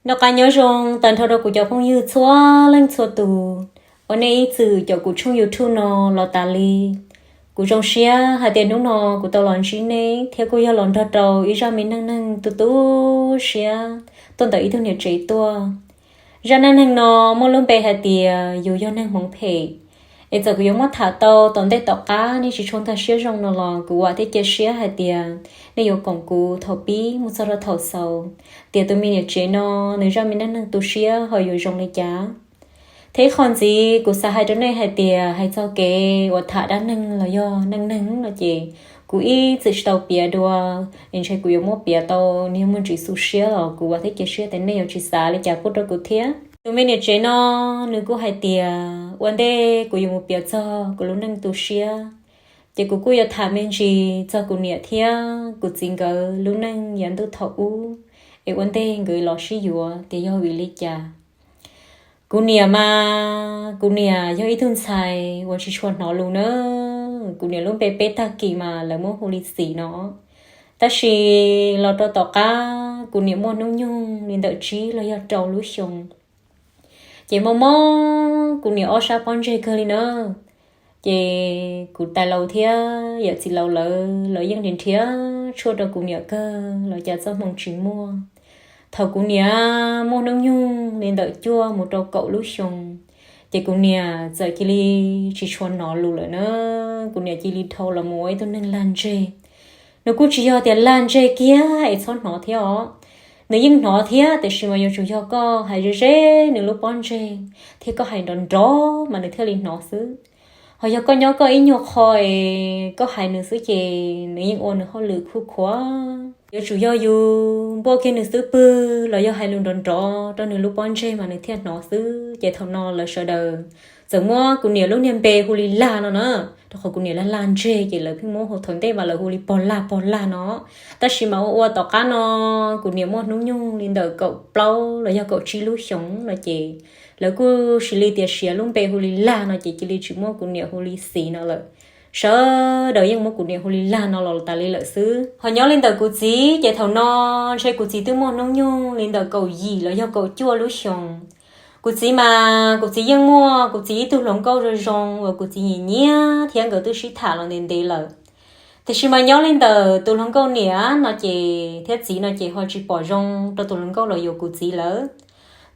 Noj qab nyob zoo tag nrho rau kuv cov phooj ywg txhua leej txhua tus uas nej ib txwm caum kuv tshooj YouTube no los tas li. Kuv zoo siab hais tias hnub no kuv tau los ntsib nej thiab kuj yog los nrog rau ib zaj me neej neeg tu tu siab tuaj ntawm ib tug niam tsev tuaj. Zaj neej neeg no muaj lub npe hais tias yus yog neeg hmoov phem. Es txawm kuv yuav muab tham tau tom ntej tom qab nej tsis tshua nkag siab zoo no los kuv vam thiab cia siab hais tias nej yuav koom kuv thaum pib mus txog rau thaum xaus, tias tus me niam tsev no nws zaj me neej neeg tu siab ho yuav zoo li cas. Thiab ib qho ntxiv kuv xav hais rau nej hais tias hais txog kev uas tham dab neeg los yog neej neeg no ces kuv ib txwm tsis tau piav dua, es ntshe kuv yuav muab piav tau nws yuav muaj ntsis xu siab los kuv vam thiab cia siab tias nej yuav tsis xav li cas pub rau kuv thiab. Tus me niam tsev no nws kuj hais tias ua ntej kuv yuav mus piav txog kuv lub neej tu siab, ces kuv kuj yuav tham me ntsis txog kuv niam thiab kuv txiv nkawd lub neej yav ntuj thaum ub, es ua ntej nkawd los sib yuav tias yog vim li cas. Kuv niam mas kuv niam yog ib tug ntxhais uas tsis tshua hnov lus na. Kuv niam lub npe peb tag kis mas lawv muab hu li Xis no. Tab sis los rau tom qab kuv niam muaj hnub nyoog li ntawm tsib los yog rau lub xyoo, ces mob mob kuv niam ob sab pob ntseg kawg li na. Ces kuv tais laus thiab yawm txiv laus lawv los yeej nrhiav nrhiav tshuaj rau kuv niam kawg los cas txoj hmoo tsis muaj. Thaum kuv niam muaj hnub nyoog li ntawm cuaj mus rau kaum lub xyoo, ces kuv niam txawm cia li tsis tshua hnov lus lawm na. Kuv niam cia li dhau los mus ua ib tug neeg lag ntseg. Nws kuj tsis yog tias lag ntseg kiag es txhob hnov thiab os. Nws yeej hnov thiab tiam sis mas yuav tsum yog koj hais ze ze nws lub pob ntseg thiab koj hais nrov nrov mas nws thiaj li hnov xwb. Ho yog koj nyob koj ib nyuag qho es koj hais nws xwb ces nws yeej ua nws hauj lwm khuj khuav. Yuav tsum yog yus npuaj kiag nws xub pwg los yog hais lus nrov nrov rau nws lub pob ntseg mas nws thiaj hnov xwb. Ces thaum no lawv sawv daws txawm muab kuv niam lub niag npe hu li Lag no na, rau qhov kuv niam lag lag ntseg ces lawv pheej muab hu, thaum ntej mas lawv hu li Pog Lag Pog Lag no. Tab sis mas ua ua tom qab no kuv niam muaj hnub nyoog li ntawm kaum plaub los yog kaum tsib lub xyoos no ces lawv kuj cia li tias siav lub npe hu li Lag no ces cia li tsis muab kuv niam hu li Xis no lawm. Sawv daws yeej muab kuv niam hu li Lag no los tas li lawm xwb. Ho nyob li ntawm kuv txiv ces thaum no ntshe kuv txiv twb muaj hnub nyoog li ntawm kaum yim los yog kaum cuaj lub xyoos. Kuv txiv mas kuv txiv yeej muaj kuv txiv ib tug hluas nkauj zoo zoo uas kuv txiv nyiam nyiam thiab nkawd twb sib tham los ntev ntev lawm. Tiam sis mas nyob li ntawm tus hluas nkauj niam no ces thiab txiv no ces ho tsis pom zoo rau tus hluas nkauj los yuav kuv txiv lawm.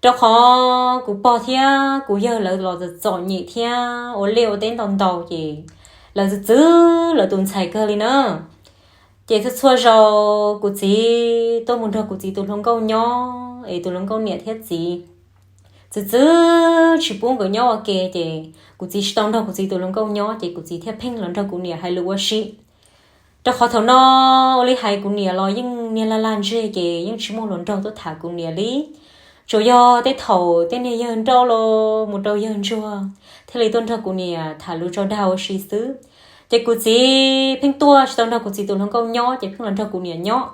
Rau qhov kuv pog thiab kuv yawg lawv los txom txom nyem thiab ua liaj ua teb ntau ntau ces lawv txwv txwv lawv tus ntxhais kawg li na. Ces txhua txhua zaus kuv txiv tuaj mus nrog kuv txiv tus hluas nkauj nyob es tus hluas nkauj niam thiab txiv txwv txwv tsis pub nkawd nyob ua ke ces kuv txiv tsis tau nrog kuv txiv tus hluas nkauj nyob ces kuv txiv thiaj pheej los nrog kuv niam hais lus ua si. Rau qhov thaum no ua li hais kuv niam los yeej niag lag lag ntseg ces yeej tsis muaj hluas nraug tuaj tham kuv niam li. Tsuas yog tej thaum tej niag yawg nrauj los mus rau yawg ntsuag thiaj li tuaj nrog kuv niam tham lus tso dag ua si xwb. Ces kuv txiv pheej tuaj tsis tau nrog kuv txiv tus hluas nkauj nyob ces pheej los nrog kuv niam nyob.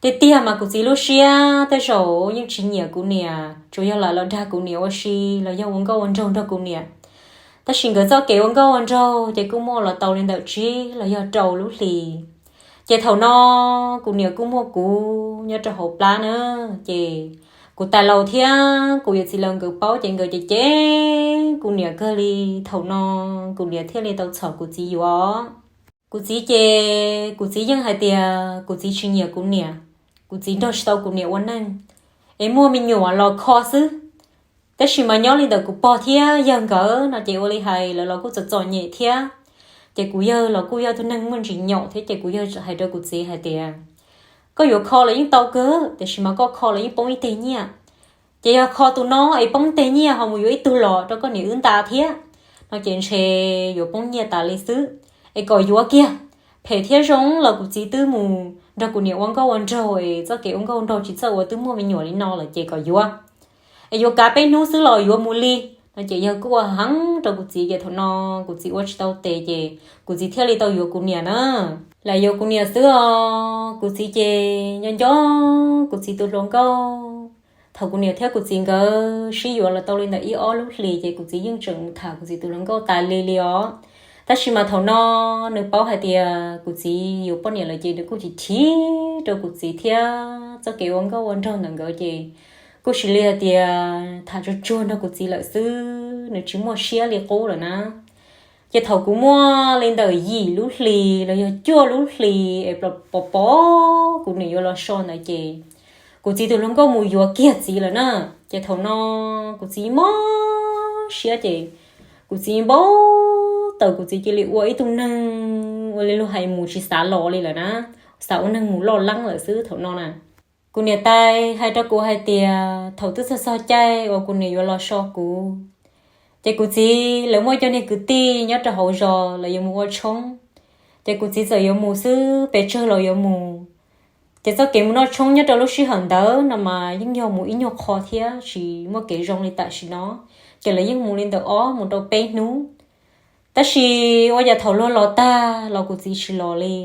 Tiag tiag mas kuv txiv lub siab tej zaum yeej tsis nyiam kuv niam, tsuas yog lam los dag kuv niam ua si los yog ua nkauj ua nraug nrog kuv niam. Tab sis nkawd txoj kev ua nkauj ua nraug ces kuj muaj los tau li ntawm tsib los yog rau lub hlis. Ces thaum no kuv niam kuj muaj kuv nyob rau hauv plab na, ces kuv tais laus thiab kuv yawm txiv laus nkawd paub ces nkawd cem cem kuv niam kawg li. Thaum no kuv niam thiaj li tau txhom kuv txiv yuav. Kuv txiv ces kuv txiv yeej hais tias kuv txiv tsis nyiam kuv niam, kuv txiv nrog tsis tau kuv niam ua neej, es muaj me nyuam los kho xwb. Tab sis mas nyob li ntawm kuv pog thiab yawg nkawd no ces ua li hais lawv los kuj txom txom nyem thiab. Ces kuv yawg los kuj yog tug neeg muaj ntsis nyaum thiab ces kuv yawg hais rau kuv txiv hais tias, koj yuav kho los yeej tau kawg, tiam sis mas koj kho los yeej poob ib teg nyiaj. Ces yog kho tus no es poob teg nyiaj ho mus yuav ib tug los rau koj niam wb nta thiab no ces ntshe yuav poob nyiaj tas li xwb. Es kom yuav kiag, phem thiab zoo los kuv txiv twb mus nrog kuv niam ua nkauj ua nraug es txoj kev ua nkauj nraug tsis txawj ua twb muaj me nyuam li no lawm ces kom yuav. Es yuav kav peb hnub xwb los yuav mus li no ces yawg kuj ua heev rau kuv txiv ces thaum no kuv txiv ua tsis tau tes ces kuv txiv thiaj li tau yuav kuv niam na. Lam yuav kuv niam xwb os, kuv txiv ces nco nco kuv txiv tus hluas nkauj. Thaum kuv niam thiab kuv txiv nkawd sib yuav los tau li ntawm ib ob lub hlis ces kuv txiv yeej tseem mus tham kuv txiv tus hluas nkauj tas li li os. Tab sis mas thaum no nws paub hais tias kuv txiv yuav poj niam lawm ces nws kuj chim chim rau kuv txiv thiab txoj kev ua nkauj ua nraug ntawm nkawd ces Kuj sis li hais tias tham tsuag tsuag nrog kuv txiv lawm xwb, nws tsis muaj siab li qub lawm na. Ces thaum kuv muaj li ntawm yim lub hlis los yog cuaj lub hlis es pos pos kuv niam yuav los so ntawd ces kuv txiv tus hluas nkauj mus yuav kiag txiv lawm na. Ces thaum no kuv txiv mob siab ces kuv txiv npau taws, kuv txiv cia li ua ib tug neeg ua li luag hais mus tsis xav los li lawm na, xav ua neeg mus loj leeb lawm xwb thaum no na. Kuv niam tais hais rau kuv hais tias thaum twb txog txog caij uas kuv niam yuav los so kuv, ces kuv txiv lawv muaj cov niag kwv tij nyob rau hauv zos lawv yuav mus ua tshoob, ces kuv txiv txawm yuav mus xwb, pes tsawg los yuav mus. Ces txoj kev mus noj tshoob nyob rau lub sij hawm ntawd no mas yeej yog mus ib nyuag qho thiab tsis muaj kev zoo li tam sim no, ces lawv yeej mus li ntawm ob mus rau peb hnub. Tab sis ua cas thaum luag los tag los kuv txiv tsis los li.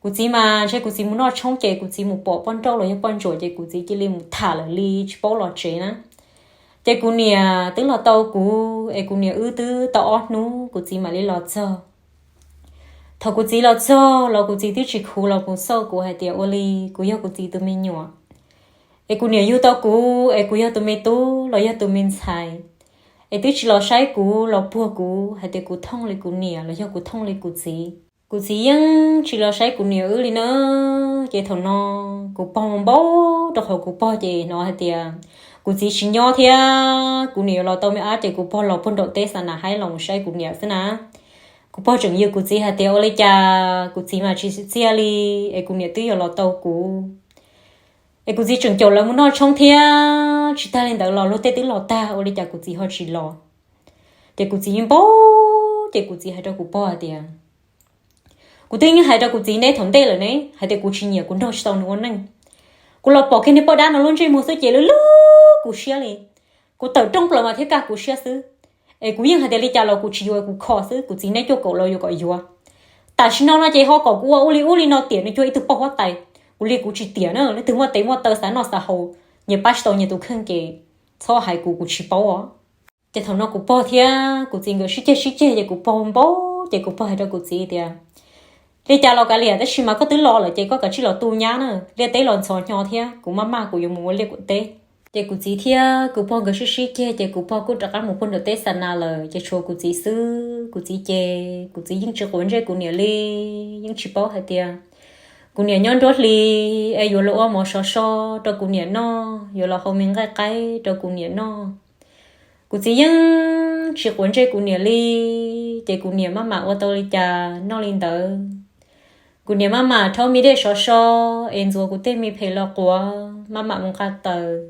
Kuv txiv mas ntshe kuv txiv mus noj tshoob ces kuv txiv mus pom poj nrauj los yog poj ntsuam ces kuv txiv cia li mus tham lawm li tsis paub los tsev na. Ces kuv niam twb los tau kuv es kuv niam wb twb tau ob hnub kuv txiv mam li los txog. Thaum kuv txiv los txog los kuv txiv twb tsis khuv los kuv xauj kuv hais tias ua li kuv yog kuv txiv tus me nyuam, es kuv niam yug tau kuv es kuv yog tus me tub los yog tus me ntxhais, es twb tsis los saib kuv los puag kuv hais tias kuv thooj li kuv niam los yog kuv thooj li kuv txiv. Kuv txiv yeej tsis los saib kuv niam wb li na. Ces thaum no kuv pog npau, rau qhov kuv pog ces hnov hais tias kuv txiv tsis nyob thiab kuv niam yuav los tau me ab ces kuv pog los puag nraum teb xa nas haib los mus saib kuv niam xwb na. Kuv pog tseem yws kuv txiv hais tias ua li cas kuv txiv mas tsis txiaj li, es kuv niam twb yuav los tau kuv, es kuv txiv tseem caum lawv mus noj tshoob thiab, tsis tag li ntawd los luag tej twb los tag ua li cas kuv txiv ho tsis los. Ces kuv txiv npau, ces kuv txiv hais rau kuv pog hais tias kuv twb yeej hais rau kuv txiv neb thaum ntej lawm ne hais tias kuv tsis nyiam, kuv nrog tsis tau nws ua neej. Kuv los pom kiag niag poj dab no lub ntsej muag xwb ces lwb lwb kuv siab li. Kuv tawm rooj plaws mas thiab kaj kuv siab xwb. Es kuv yeej hais tias li cas los kuv tsis yuav, kuv kho xwb, kuv txiv neb cuaj kaum los yuav kom yuav. Tam sim no no ces ho kom kuv ua ua li ub li no tiam nws cuag ib tug poj huab tais. Kuv li kuv tsis tiam na, leej twg muaj tes muaj taw xav noj xav haus, nyias pab tsis tau nyias tus kheej ces txhob hais kuv, kuv tsis paub os. Ces thaum no kuv pog thiab kuv txiv nkawd sib ceg sib ceg ces kuv pog npau, ces kuv pog hais rau kuv txiv tias li cas los kav liam, tab sis mas koj twb los lawm ces koj kav tsij los tu nyab na, liaj teb los ntxhov hnyo thiab, kuv maj maj kuv yuav mus ua liaj kuam teb. Ces kuv txiv thiab kuv pog nkawd sib sib ceg ces kuv pog kuj rov qab mus puag nram teb xa nas lawm ces tshuav kuv txiv xwb. Kuv txiv ces kuv txiv yeej tsis quav ntsej kuv niam li, yeej tsis paub hais tias kuv niam nyob nruab hlis es yuav los ua mov sov so rau kuv niam noj, yuav los hau me nqaij qaib rau kuv niam noj. Kuv txiv yeej tsis quav ntsej kuv niam li, ces kuv niam maj mam ua tau li cas noj li ntawd. Kuv niam maj mam rhaub me dej sov so es ntxuav kuv tej me phem los quav, maj mam mus nqa taws.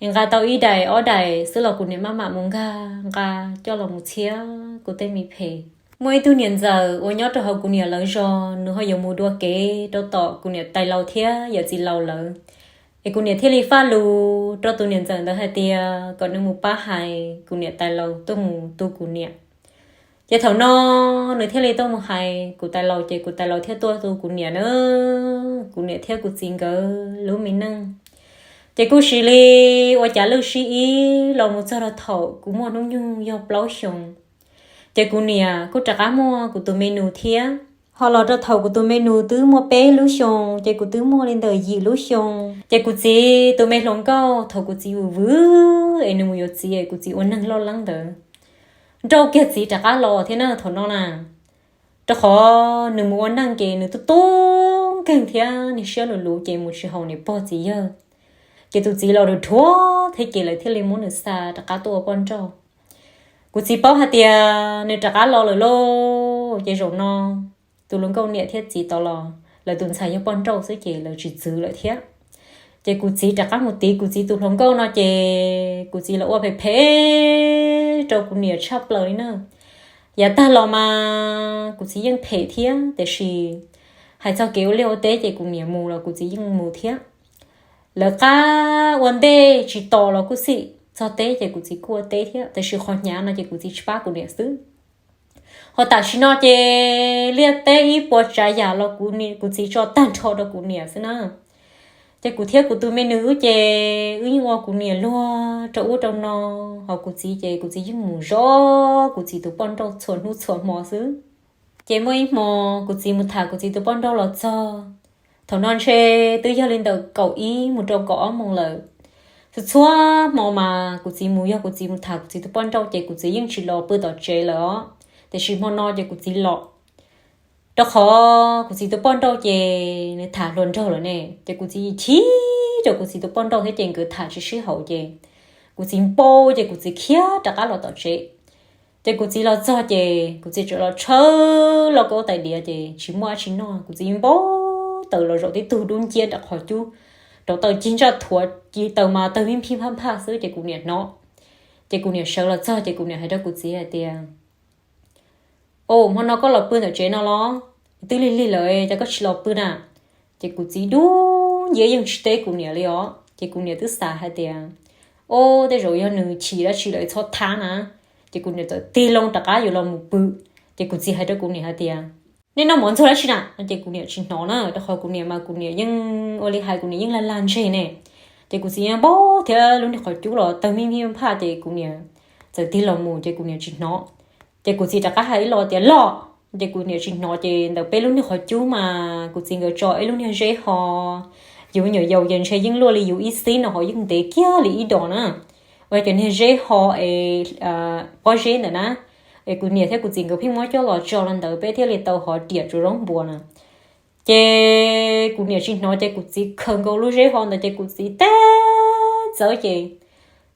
Es nqa tau ib daim ob daim xwb los kuv niam maj mam mus nkag nqa coj los mus txhiab kuv tej me phem. Muaj ib tug niam ntxawm uas nyob rau hauv kuv niam lawv zos, nws ho yuav mus dua kev rau tom kuv niam tais laus thiab yawm txiv laus lawv. Es kuv niam thiaj li faj lus rau tus niam ntxawm ntawd hais tias kom nws mus pab hais kuv niam tais laus tuaj mus tu kuv niam. Ces thaum no nws thiaj li tuaj mus hais kuv tais laus ces kuv tais laus thiaj tuaj tu kuv niam na. Kuv niam thiab kuv txiv nkawd lub me neej ces kuj sis li ua cav lwj sib ib los mus txog rau thaum kuv muaj hnub nyoog yog plaub xyoos. Ces kuv niam kuj rov qab muaj kuv tus me nus thiab. Ho los rau thaum kuv tus me nus twb muaj peb lub xyoos ces kuv twb muaj li ntawm yim lub xyoos. Ces kuv txiv tus me hluas nkauj thaum kuv txiv vwm vwm es nws mus yuav txiv es kuv txiv ua neeg loj leeb ntawd, nrauj kiag txiv rov qab los thiab na thaum no na. Rau qhov nws mus ua neej ces nws tub tub nkeeg thiab niag siab luv luv ces mus tsis haum niam pog txiv yawg. Ces tus txiv los dhuav dhuav thiab ces lawv thiaj li muab nws xa rov qab tuaj ua poj nrauj. Kuv txiv paub hais tias nws rov qab los lawm lauj, ces zaum no tus hluas nkauj niam thiab txiv tau los, lawv tus ntxhais yog poj nrauj xwb ces lawv tsis txwv lawm thiab. Ces kuv txiv rov qab mus tiv kuv txiv tus hluas nkauj no ces kuv txiv los ua phem phem rau kuv niam tshaj plaws li na. Yav tag los mas kuv txiv yeej phem thiab tiam sis hais txog kev ua liaj ua teb ces kuv niam mus los kuv txiv yeej mus thiab. Lawv qab ua ntej tsis tos los kuj xij, txog teb ces kuv txiv kuj ua teb thiab, tiam sis qhov hnyav no ces kuv txiv tsis pab kuv niam xwb. Ho tam sim no ces liaj teb ib puas tsav yam los kuv txiv tso tag nrho rau kuv niam xwb na. Ces kuv thiab kuv tus me nus wb ces wb yeej ua kuv niam luag rau ub rau no, ho kuv txiv ces kuv txiv yeej mus zov kuv txiv tus poj nrauj txhua hnub txhua hmo xwb. Ces muaj ib hmo kuv txiv mus tham kuv txiv tus poj nrauj los txog, thaum no ntshe twb yog li ntawm kaum ib mus rau kaum ob moos lawm. Txhua txhua hmo mas kuv txiv mus, yog kuv txiv mus tham kuv txiv tus poj nrauj ces kuv txiv yeej tsis los pw tom tsev lawm os. Tiam sis hmo no ces kuv txiv los, rau qhov kuv txiv tus poj nrauj ces nws tham hluas nraug lawm ne, ces kuv txiv chim rau kuv txiv tus poj nrauj thiab ces nkawd tham tsis sib haum ces kuv txiv npau ces kuv txiv khiav rov qab los tom tsev. Ces kuv txiv los txog ces kuv txiv txawm los tshawb lauj kaub tais diav ces tsis muaj dab tsi noj, kuv txiv npau taws los zaum tib tug dub nciab nram qhov cub, rau taws cig ntsaj thuav, ci taws mas taws vij phij phaj phaj xwb ces kuv niam hnov. Ces kuv niam sawv los txog ces kuv niam hais rau kuv txiv hais tias, Au, hmo no koj los pw ntawm tsev no los? Twb lig lig lawm cas koj tsis los pw na? Ces kuv txiv dub nciab yeej tsis teb kuv niam li os. Ces kuv niam twb xav hais tias, Au, tej zaum yog nws chim dab tsi lawm txhob thab na. Ces kuv niam txawm tig loo rov qab yuav los mus pw. Ces kuv txiv hais rau kuv niam hais tias, Nej noj mov ntxuag dab tsi na? Ces kuv niam tsis hnov na, rau qhov kuv niam mas kuv niam yeej ua li hais, kuv niam yeej lag lag ntseg ne. Ces kuv txiv yeej npau thiab lub niag qhov cub los taws mij mij phaj ces kuv niam txawm tig los mus ces kuv niam tsis hnov. Ces kuv txiv rov qab hais ib los tias, Los! Ces kuv niam tsis hnov ces ntawm peb lub niag qhov cub mas kuv txiv nkawd tso ib lub niag zeb ho, yus nyuam yaus ces ntshe yeej luaj li yus ib xib no ho yeej ntev kiag li ib dos na. Ua cov niag zeb ho es pob zeb ntawm na, es kuv niam thiab kuv txiv nkawd pheej muab coj los tso los ntawd peb thiaj li tau hov riam tsuav zaub npua na. Ces kuv niam tsis hnov ces kuv txiv khaws nkaus lub zeb ho ntawd ces kuv txiv teb txawv ces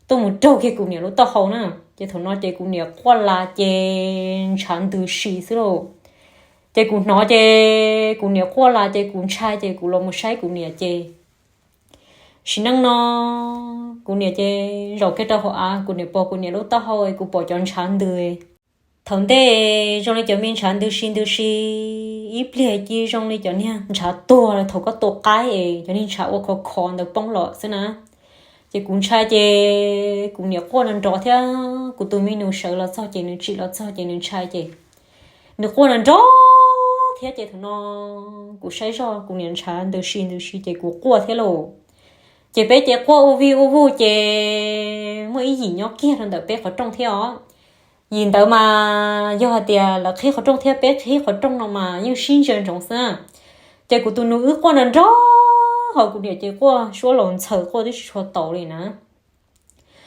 tuaj mus raug kiag kuv niam lub taub hau na. Ces thaum no ces kuv niam quaj las ces ntshav ntws si xwb lauj. Ces kuv hnov ces kuv niam quaj las ces kuv ntshai ces kuv los mus saib kuv niam ces sim neej no kuv niam ces zaum kiag rau hauv av, kuv niam pom kuv niam lub taub hau, kuv pom cov ntshav ntws. Thaum ntej zoo li cov me ntshav ntws si ntws si, ib pliag ci zoo li cov niag ntshav tuag thaum koj tua qaib es cov niag ntshav ua khov khov ntawd poob los xwb na. Ces kuv ntshai ces kuv niam quaj nrov nrov thiab kuv tus me nus sawv los txog ces nws tsim los txog ces nws ntshai ces nws quaj nrov nrov thiab ces thaum no kuv saib zoj kuv niam ntshav ntws si ntws si ces kuv quaj thiab lauj. Ces peb ces quaj ua vij ua vuj ces muaj ib yim nyob kiag rau ntawm peb qhov rooj thiab os. Yim ntawd mas yog hais tias lawv qhib qhov rooj thiab peb qhib qhov rooj no mas yeej sib ntsia ntsoov xwb. Ces kuv tus nus wb quaj nrov nrov, ho kuv niam ces quaj suab laus ntxhaws quaj twb tsis tshua taus li na.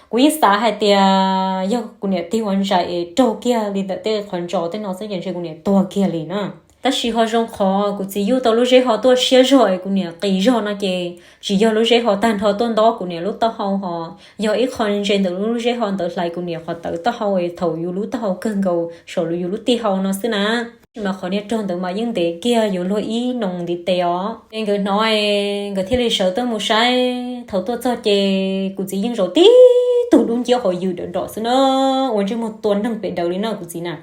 Kuv yeej xav hais tias yog kuv niam tig ua ntsais es raug kiag li ntawm tej qhov ntsos tej no xwb ces ntshe kuv niam tuag kiag li na. Tab sis ho zoo qhov kuv txiv yuj tau lub zeb ho tuaj siab zog es kuv niam qis zog no ces tsis yog lub zeb ho tag nrho tuaj ntaub kuv niam lub taub hau ho yog ib qho ntse ntawm lub zeb ho ntawd hlais kuv niam qhov tawv taub hau es thaum yus lub taub hau kawg nkaus saum yus lub tij hau no xwb na. Tab sis mas qhov niag raug ntawd mas yeej ntev kiag yuav luag ib noo ntiv tes os. Ces nkawd hnov es nkawd thiaj li sawv tuaj mus saib. Thaum tuaj txog ces kuv txiv yeej zaum tib tug dub nciab ho yws dawm nrom xwb na, ua ntsej muag tua neeg pem daws li no kuv txiv na.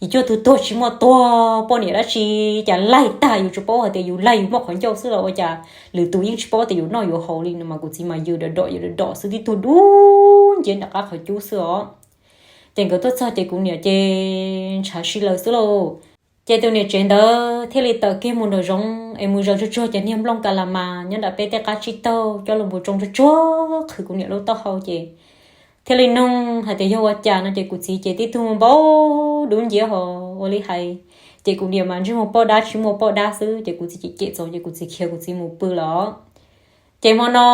Yus cuag tus tuag tsis muaj tuag, poj niam dab tsi cas laig tag yus tsis paub hais tias yus laig yus muaj qhov ncauj xwb los ua cas lwm tus yeej tsis paub tias yus noj yus haus li no mas kuv txiv mas yws dawm nrom yws dawm nrom xwb tib tug dub nciab nram qab qhov cub xwb os. Ces nkawd tuaj txog ces kuv niam ces ntshav si lawm xwb lauj. Ces tus niam tsev ntawd thiaj li tawm kiag mus nraum zoov es mus zaws tsuag tsuag cov niag nplooj ka la mas nyob nram peb tej qab tsib taug coj los mus tsoo tsuag tsuag qhwv kuv niam lub taub hau ces thiaj li noog hais tias yog ua cas no ces kuv txiv ces tib tug npau dub nciab ho ua li hais. Ces kuv niam mas ntsej muag poj dab tsis muaj poj dab xwb ces kuv txiv cem cem txaus ces kuv txiv khiav kuv txiv mus pw lawm. Ces hmo no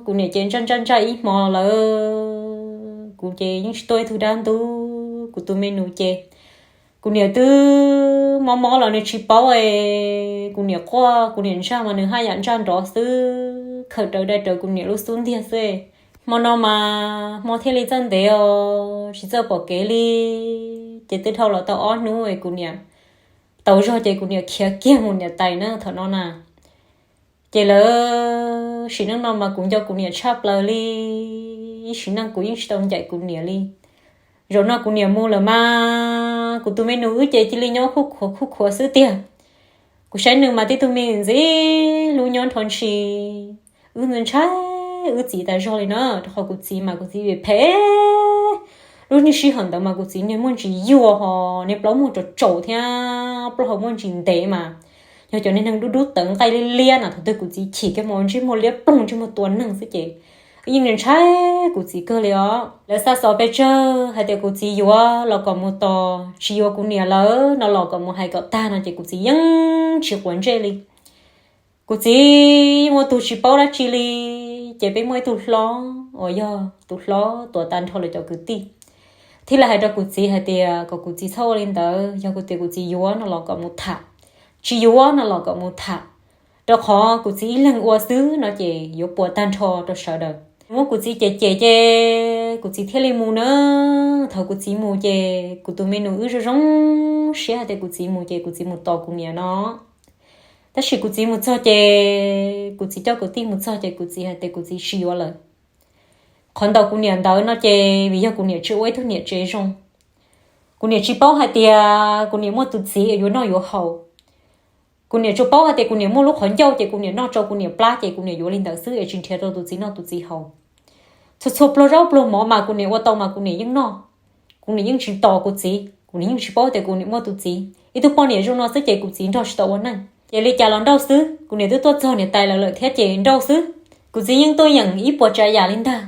kuv niam ces ntsaj ntsaj ntsaj ib hmo lawm, kuv ces yeej tsis tuaj ib tug dab ntub, kuv tus me nus ces kuv niam twb mob mob los nws tsis paub es kuv niam quaj kuv niam ntsaj mas nws haj yam ntsaj nrov xwb, khawm rawv dai rawv kuv niam lub xub ntiag xwb. Hmo no mas hmo thiaj li txawj ntev os, tsis txawj pom kev li. Ces twb dhau los tau ob hnub es kuv niam tau zog ces kuv niam khiav kiag mus niam tais na thaum no na. Ces lawv sim neej no mas kuv nco kuv niam tshaj plaws li, ib sim neej kuv yeej tsis tau ncaim kuv niam li. Zaum no kuv niam mus lawm mas kuv tus me nus wb ces cia li nyob khuj khuav khuj khuav xwb tiag. Kuv saib nws mas tib tug me ntxim hlub nyob nrho ntshis, wb ntshai wb txiv tas zog li na, rau qhov kuv txiv mas kuv txiv phem phem. Lub niag sij hawm ntawd mas kuv txiv niag muaj ntsis yuag ho niag plaub muag tsaus tsaus thiab plaub hau muaj ntsis ntev mas yog cov niag neeg dub dub tawv nqaij liab liab na, thaum twg kuv txiv chim kiag mas ntsej muag liab ploog ntsej muag tua neeg xwb ces yeej ntshai kuv txiv kawg li os. Lawv xa xov pes tsawg hais tias kuv txiv yuav los kom mus tos, tsis yuav kuv niam lawm no los kom mus hais kom tag no ces kuv txiv yeej tsis quav ntsej li. Kuv txiv yeej ua tus tsis paub dab tsi li, ces peb muaj ib tug hlob uas yog tus hlob tuav tag nrho lawv cov kwv tij, thiaj li hais rau kuv txiv hais tias kom kuv txiv txhob ua li ntawd, yog kuv tias kuv txiv yuav no los kom mus tham, tsis yuav no los kom mus tham, rau qhov kuv txiv ib leeg ua xwb no ces yuav puas tag nrho rau sawv daws. Muab kuv txiv cem cem ces kuv txiv thiaj li mus na. Thaum kuv txiv mus ces kuv tus me nus wb zoo zoo siab hais tias kuv txiv mus ces kuv txiv mus tos kuv niam no. Tab sis kuv txiv mus txog ces kuv txiv coj kwv tij mus txog ces kuv txiv hais tias kuv txiv tsis yuav lawm. Qhov ntaus kuv niam ntawd no ces vim yog kuv niam tsis ua ib tug niam tsev zoo. Kuv niam tsis paub hais tias kuv niam muaj tus txiv yuav noj yuav haus. Kuv niam tsuas paub hais tias kuv niam muaj lub qhov ncauj ces kuv niam noj rau kuv niam plab ces kuv niam yuav li ntawd xwb es tsis nrhiav rau tus txiv noj tus txiv haus. Txhua txhua pluag zaub pluag mov mas kuv niam ua tau mas kuv niam yeej noj. Kuv niam yeej tsis tos kuv txiv, kuv niam yeej tsis paub tias kuv niam muaj tus txiv. Ib tug poj niam zoo no xwb ces kuv txiv nrog tsis tau ua neej. Ces li cas los nrauj xwb, kuv niam twb tuaj txog niam tais lawv lawm thiab ces nrauj xwb. Kuv txiv yeej tuaj yeem ib puas tsav yam li ntag.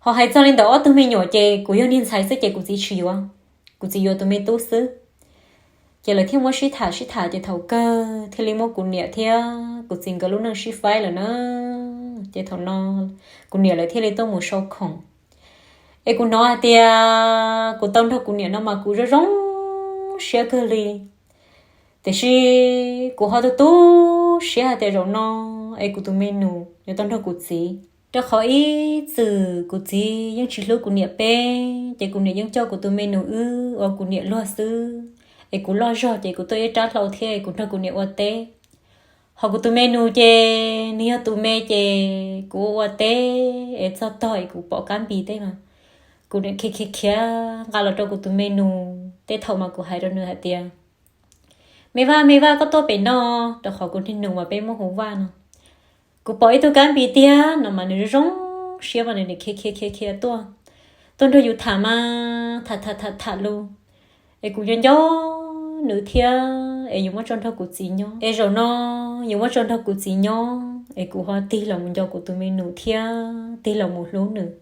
Ho hais txog li ntawm ob tug me nyuam ces kuv yog niag ntxhais xwb ces kuv txiv tsis yuav, kuv txiv yuav tus me tub xwb. Ces lawv thiaj muab sib tham sib tham ces thaum kawg thiaj li muab kuv niam thiab kuv txiv nkawd lub neej sib faib lawm na. Ces thaum no kuv niam lawv thiaj li tuaj mus sau khoom. Es kuv hnov hais tias kuv tau nrog kuv niam no mas kuv zoo zoo siab kawg li. Tiam sis kuv ho tu tu siab hais tias zaum no es kuv tus me nus nws tau nrog kuv txiv. Rau qhov ib txwm kuv txiv yeej tsis hlub kuv niam peb, ces kuv niam yeej coj kuv tus me nus wb ua kuv niam luag xwb. Es kuv loj zog ces kuv tuaj ib rab hlau thiab kuv nrog kuv niam ua teb. Ho kuv tus me nus ces nws yog tus me ces kuv ua ua teb es txog tog es kuv pom kab npis tej mas kuv niam khiav khiav khiav nqa los rau kuv tus me nus. Tej thaum mas kuv hais rau nws hais tias, Me Vaj, Me Vaj, koj tuaj pem no, rau qhov kuv niag nus mas peb muab hu Vaj no. Kuv pom ib tug kab npis tiag no mas nws zoo zoo siab mas nws niam khiav khiav khiav khiav tuaj, tuaj nrog yus tham mas tham tham tham tham lus. Es kuv nco nco nws thiab es yus muab tso nrog kuv txiv nyob, es zaum no yus muab tso nrog kuv txiv nyob es kuv ho tig los mus nco kuv tus me nus thiab tig los mus hlub nws.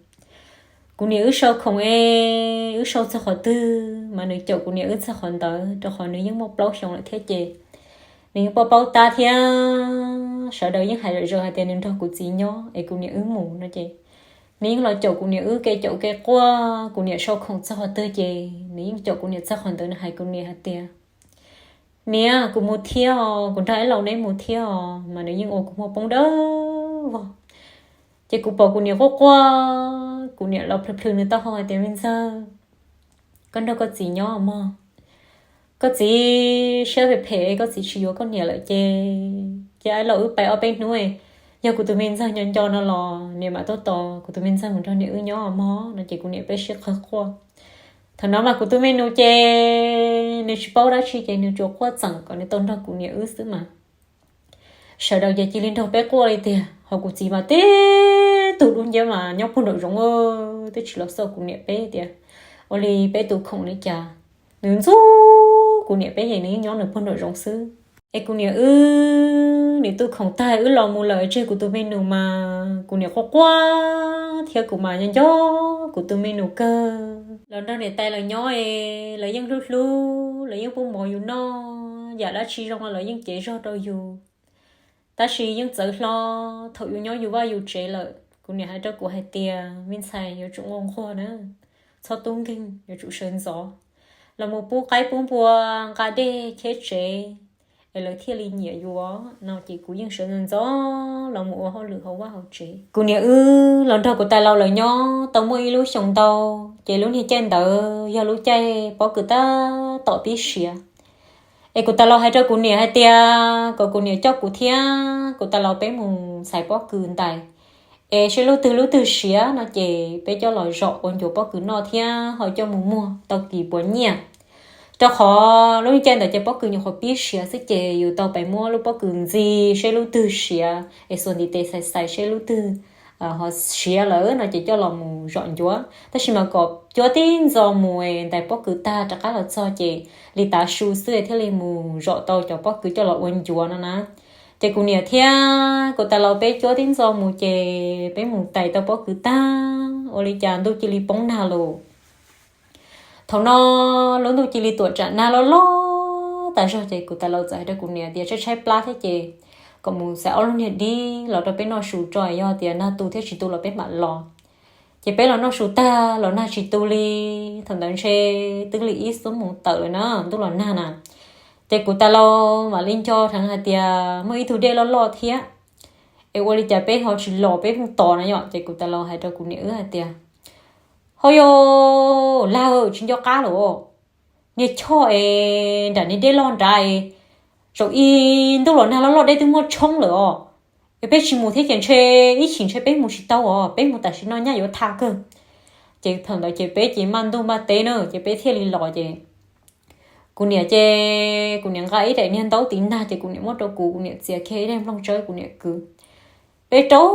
Kuv niam wb sau khoom es wb sau txog qhov twg mas nws caum kuv niam wb txog qhov ntawd, rau qhov nws yeej muaj plaub xyoo lawm thiab ces nws yeej paub paub tab thiab. Sawv daws yeej hais zom zaws hais tias nws nrog kuv txiv nyob es kuv niam wb mus no ces nws yeej los caum kuv niam wb kev caum kev quaj. Kuv niam sau khoom txog qhov twg ces nws yeej caum kuv niam txog qhov ntawd. Nws hais kuv niam hais tias, Niam, kuv mus thiab os, kuv nrog ib laus neb mus thiab os, mas nws yeej ua kuv muag poob dawb vog. Ces kuv pom kuv niam quaj quaj, kuv niam los plhws plhws nws taub hau hais tias, Me ntxawg, koj nrog koj txiv nyob mog. Koj txiv siab phem phem, koj txiv tsis yuav koj niam lawm ces, ces ib laus wb pais ob peb hnub, yog kuv tus me ntxawg nco nco no los niam mam tuaj tos kuv tus me ntxawg mus nrog niam wb nyob mog no ces kuv niam peb sib qawg quaj. Thaum no mas kuv tus me nus ces nws tsis paub dab tsi ces nws tsuas quaj txeem kom nws tau nrog kuv niam wb xwb mas. Sawv daws ces cia li nrog peb quaj li tiag, ho kuv txiv mas tib tug dub nciab mas nyob puag nraum zoov, twb tsis los xauj kuv niam peb tias ua li peb tu khoom li cas. Nws ntxub kuv niam peb ces nws yeej nyob nws puag nraum zoov xwb. Es kuv niam wb, nws tu khoom tag wb los mus lawm tseg kuv tus me nus mas kuv niam quaj quaj thiab kuv mas nco nco kuv tus me nus kawg. Los nrog niam tais lawv nyob es lawv yeej hlub hlub, lawv yeej pub mov yus noj, yam dab tsi zoo los lawv yeej cev zog rau yus. Tab sis yeej txawv hlo thaum yus nyob yus vaj yus tsev lawm. Kuv niam hais rau kuv hais tias, Me ntxhais, yuav tsum nquag nquag na, txhob tub nkeeg, yuav tsum sawv ntxov los mus pub qaib pub npua, nqa dej cheb tsev, es lawv thiaj li nyiam yus no ces kuv yeej sawv ntxov ntxov los mus ua hauj lwm hauv vaj hauv tsev. Kuv niam wb los nrog kuv tais laus lawv nyob tau muaj ib lub xyoos ntau, ces lub niag caij ntawd yog lub caij pob kws tab tom pib siav. Es kuv tais laus hais rau kuv niam hais tias kom kuv niam coj kuv thiab kuv tais laus peb mus xaiv pob kws ntais, es seb lub twg lub twg siav no ces peb coj los zom ua ncuav pob kws noj thiab ho coj mus muag tau kis puas nyiaj. Rau qhov lub caij ntawd ces pob kws nyuam qhuav pib siav xwb ces yus tau pais muab lub pob kws ntxig seb lub twg siav es xuas ntiv tes xaiv xaiv seb lub twg ho siav lawm no ces coj los mus zom ncuav. Tab sis mas kom cuab tib ntxo mus es ntais pob kws tag rov qab los txog ces li tav su xwb thiaj li mus zom tau cov pob kws coj los ua ncuav no na. Ces kuv niam thiab kuv tais laus peb cuab tib ntxo mus ces peb mus tais tau pob kws tag ua li cas ntuj cia li poob nag lawm. Thaum no lub ntuj cia li tuam tsam nag loj loj tas zog ces kuv tais laus txawm hais rau kuv niam tias tshaib tshaib plab thiab ces kom mus xaiv ob lub niag dib los rau peb noj su tso, yog tias nag tu thiab tsis tu los peb mam los. Ces peb los noj su tag los nag tsis tu li. Thaum ntawd ntshe twb li ib xuab moos tawm lawm na, ntuj los nag na. Ces kuv tais laus mam li nco dheev hais tias muaj ib tug dej loj loj thiab, es ua li cas peb ho tsis los peb pheej tos na yom. Ces kuv tais laus hais rau kuv niam wb hais tias, ho yog lag tsis nco qab lawm, niag choj es nram niag dej loj nrad es, zaum ib ntuj los nag loj loj dej twb muaj tshoob lawm os, es peb tsis mus thiab ces ntshe ib chim ntshe peb mus tsis tau os, peb mus tam sim no nyaj yuav tag kawg. Ces thaum ntawd ces peb ces maj ntuj maj teb na, ces peb thiaj li los ces kuv niam ces kuv niam nqa ib daim niag ntaub tiv nag ces kuv niam muab rau kuv, kuv niam txiav kiag ib daim nplooj tsawb kuv niam kwv. Peb rau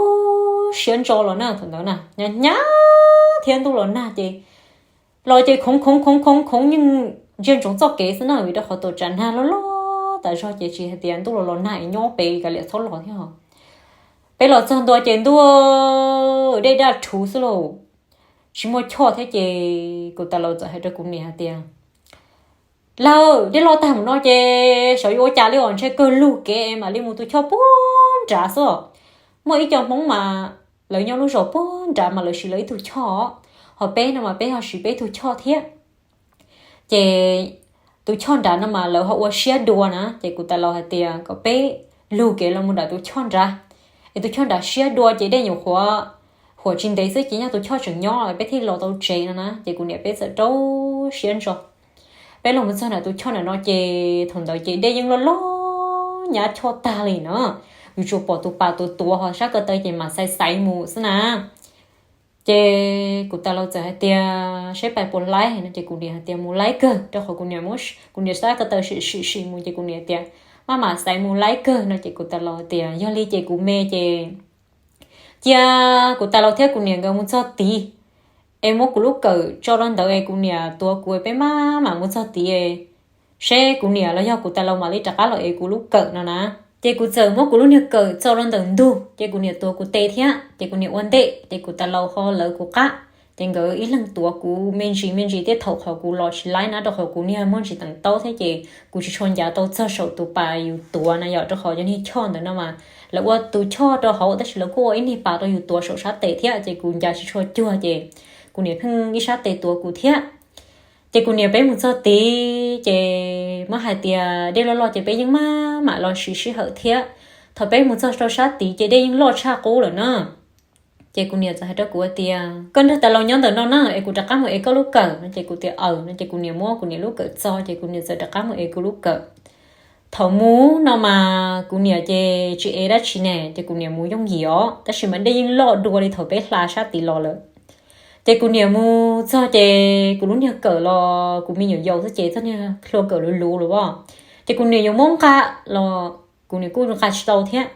siab ntso los na, thaum ntawd na hnyav hnyav thiab ntuj los nag ces los ces khoov khoov khoov khoov khoov yeej ntsia ntsoov txoj kev xwb na, vim rau qhov tuam tsam nag loj loj tas zog ces tsis hais tias ntuj los los nag es nyob pem kav liam txhob los thiab os. Peb los txog ntua ces ntuj, dej daj rhuv xwb lauj, tsis muaj choj thiab ces kuv tais laus txawm hais rau kuv niam hais tias, lawm dej loj tag mus no ces xyov yuav ua cas li os, ntshe kawg lug kev mam li mus tus choj puag nrad xwb. Muaj ib co Hmoob mas lawv nyob lub zos puag nrad mas lawv siv lawv ib tug choj, ho peb no mas peb ho siv peb tug choj thiab. Ces tus choj nrad no mas lawv ho ua siab dua na, ces kuv tais laus hais tias kom peb lug kev los mus nram tus choj nrad, es tus choj nrad siab dua ces dej nyuam qhuav huam tsis ntev xwb ces nyaj tus choj tseem nyob peb thiaj los tau tsev no na. Ces kuv niam peb txawm rau siab ntso. Peb los mus txog nram tus choj nram no ces thaum ntawd ces dej yeej loj loj nyab choj tag li no, yuav tsum pom tus pas tuav tuav ho sab ko taw ces mam xaiv xaiv mus xwb na. Ces kuv tais laus txawm hais tias saib pais puas laib no ces kuv niam hais tias mus laib kawg, rau qhov kuv niam, kuv niam sab ko taw sim sim sim mus ces kuv niam tias maj mam xaiv mus laib kawg no ces kuv tais laus tias yog li ces kuv me ces cia kuv tais laus thiab kuv niam nkawd mus txog tid es muab kuv lub kawm tso rau ntawd es kuv niam tuav kuv, peb maj mam mus txog tid seb kuv niam los yog kuv tais laus mam li rov qab los ev kuv lub kawm no na. Ces kuv txawm muab kuv lub niag kawm tso rau ntawm ntug ces kuv niam tuav kuv tes thiab ces kuv niam ua ntej ces kuv tais laus ho lawv kuv qab. Ces nkawd ib leeg tuav kuv me ntsis me ntsis thiab, thaum qhov kuv los tsis laib na, rau qhov kuv niag muaj ntsis teev taub thiab ces kuv tsis tshua ncav tau txog saum tus pas yus tuav na yom, rau qhov cov niag choj ntawd no mas lawv ua tus choj rau hauv tab sis lawv kuj ua ib niag pas rau yus tuav saum sab tes thiab ces kuv ncav tsis tshua cuag ces kuv niam pheej ib sab tes tuav kuv thiab. Ces kuv niam peb mus txog tid ces muab hais tias dej loj loj ces peb yeej maj mam los siv sij hawm thiab. Thaum peb mus txog rau sab tid ces dej yeej loj tshaj qub lawm na. Ces kuv niam txawm hais rau kuv tias koj nrog tais laus nyob ntawm no na es kuv rov qab mus ev koj lub kawm no ces kuv tias aws no ces kuv niam muab kuv niam lub kawm txo ces kuv niam txawm rov qab mus ev kuv lub kawm. Thaum mus no mas kuv niam ces tsis ev dab tsi ne ces kuv niam mus yooj yim os, tab sis mas dej yeej loj dua li thaum peb hla sab tid los lawm. Ces kuv niam mus txog ces kuv lub niag kawm los kuv me nyuam yaus xwb ces txoj niag hlua kawm luv luv los as, ces kuv niam yuav muab nqa los kuv niam kuj nqa tsis tau thiab.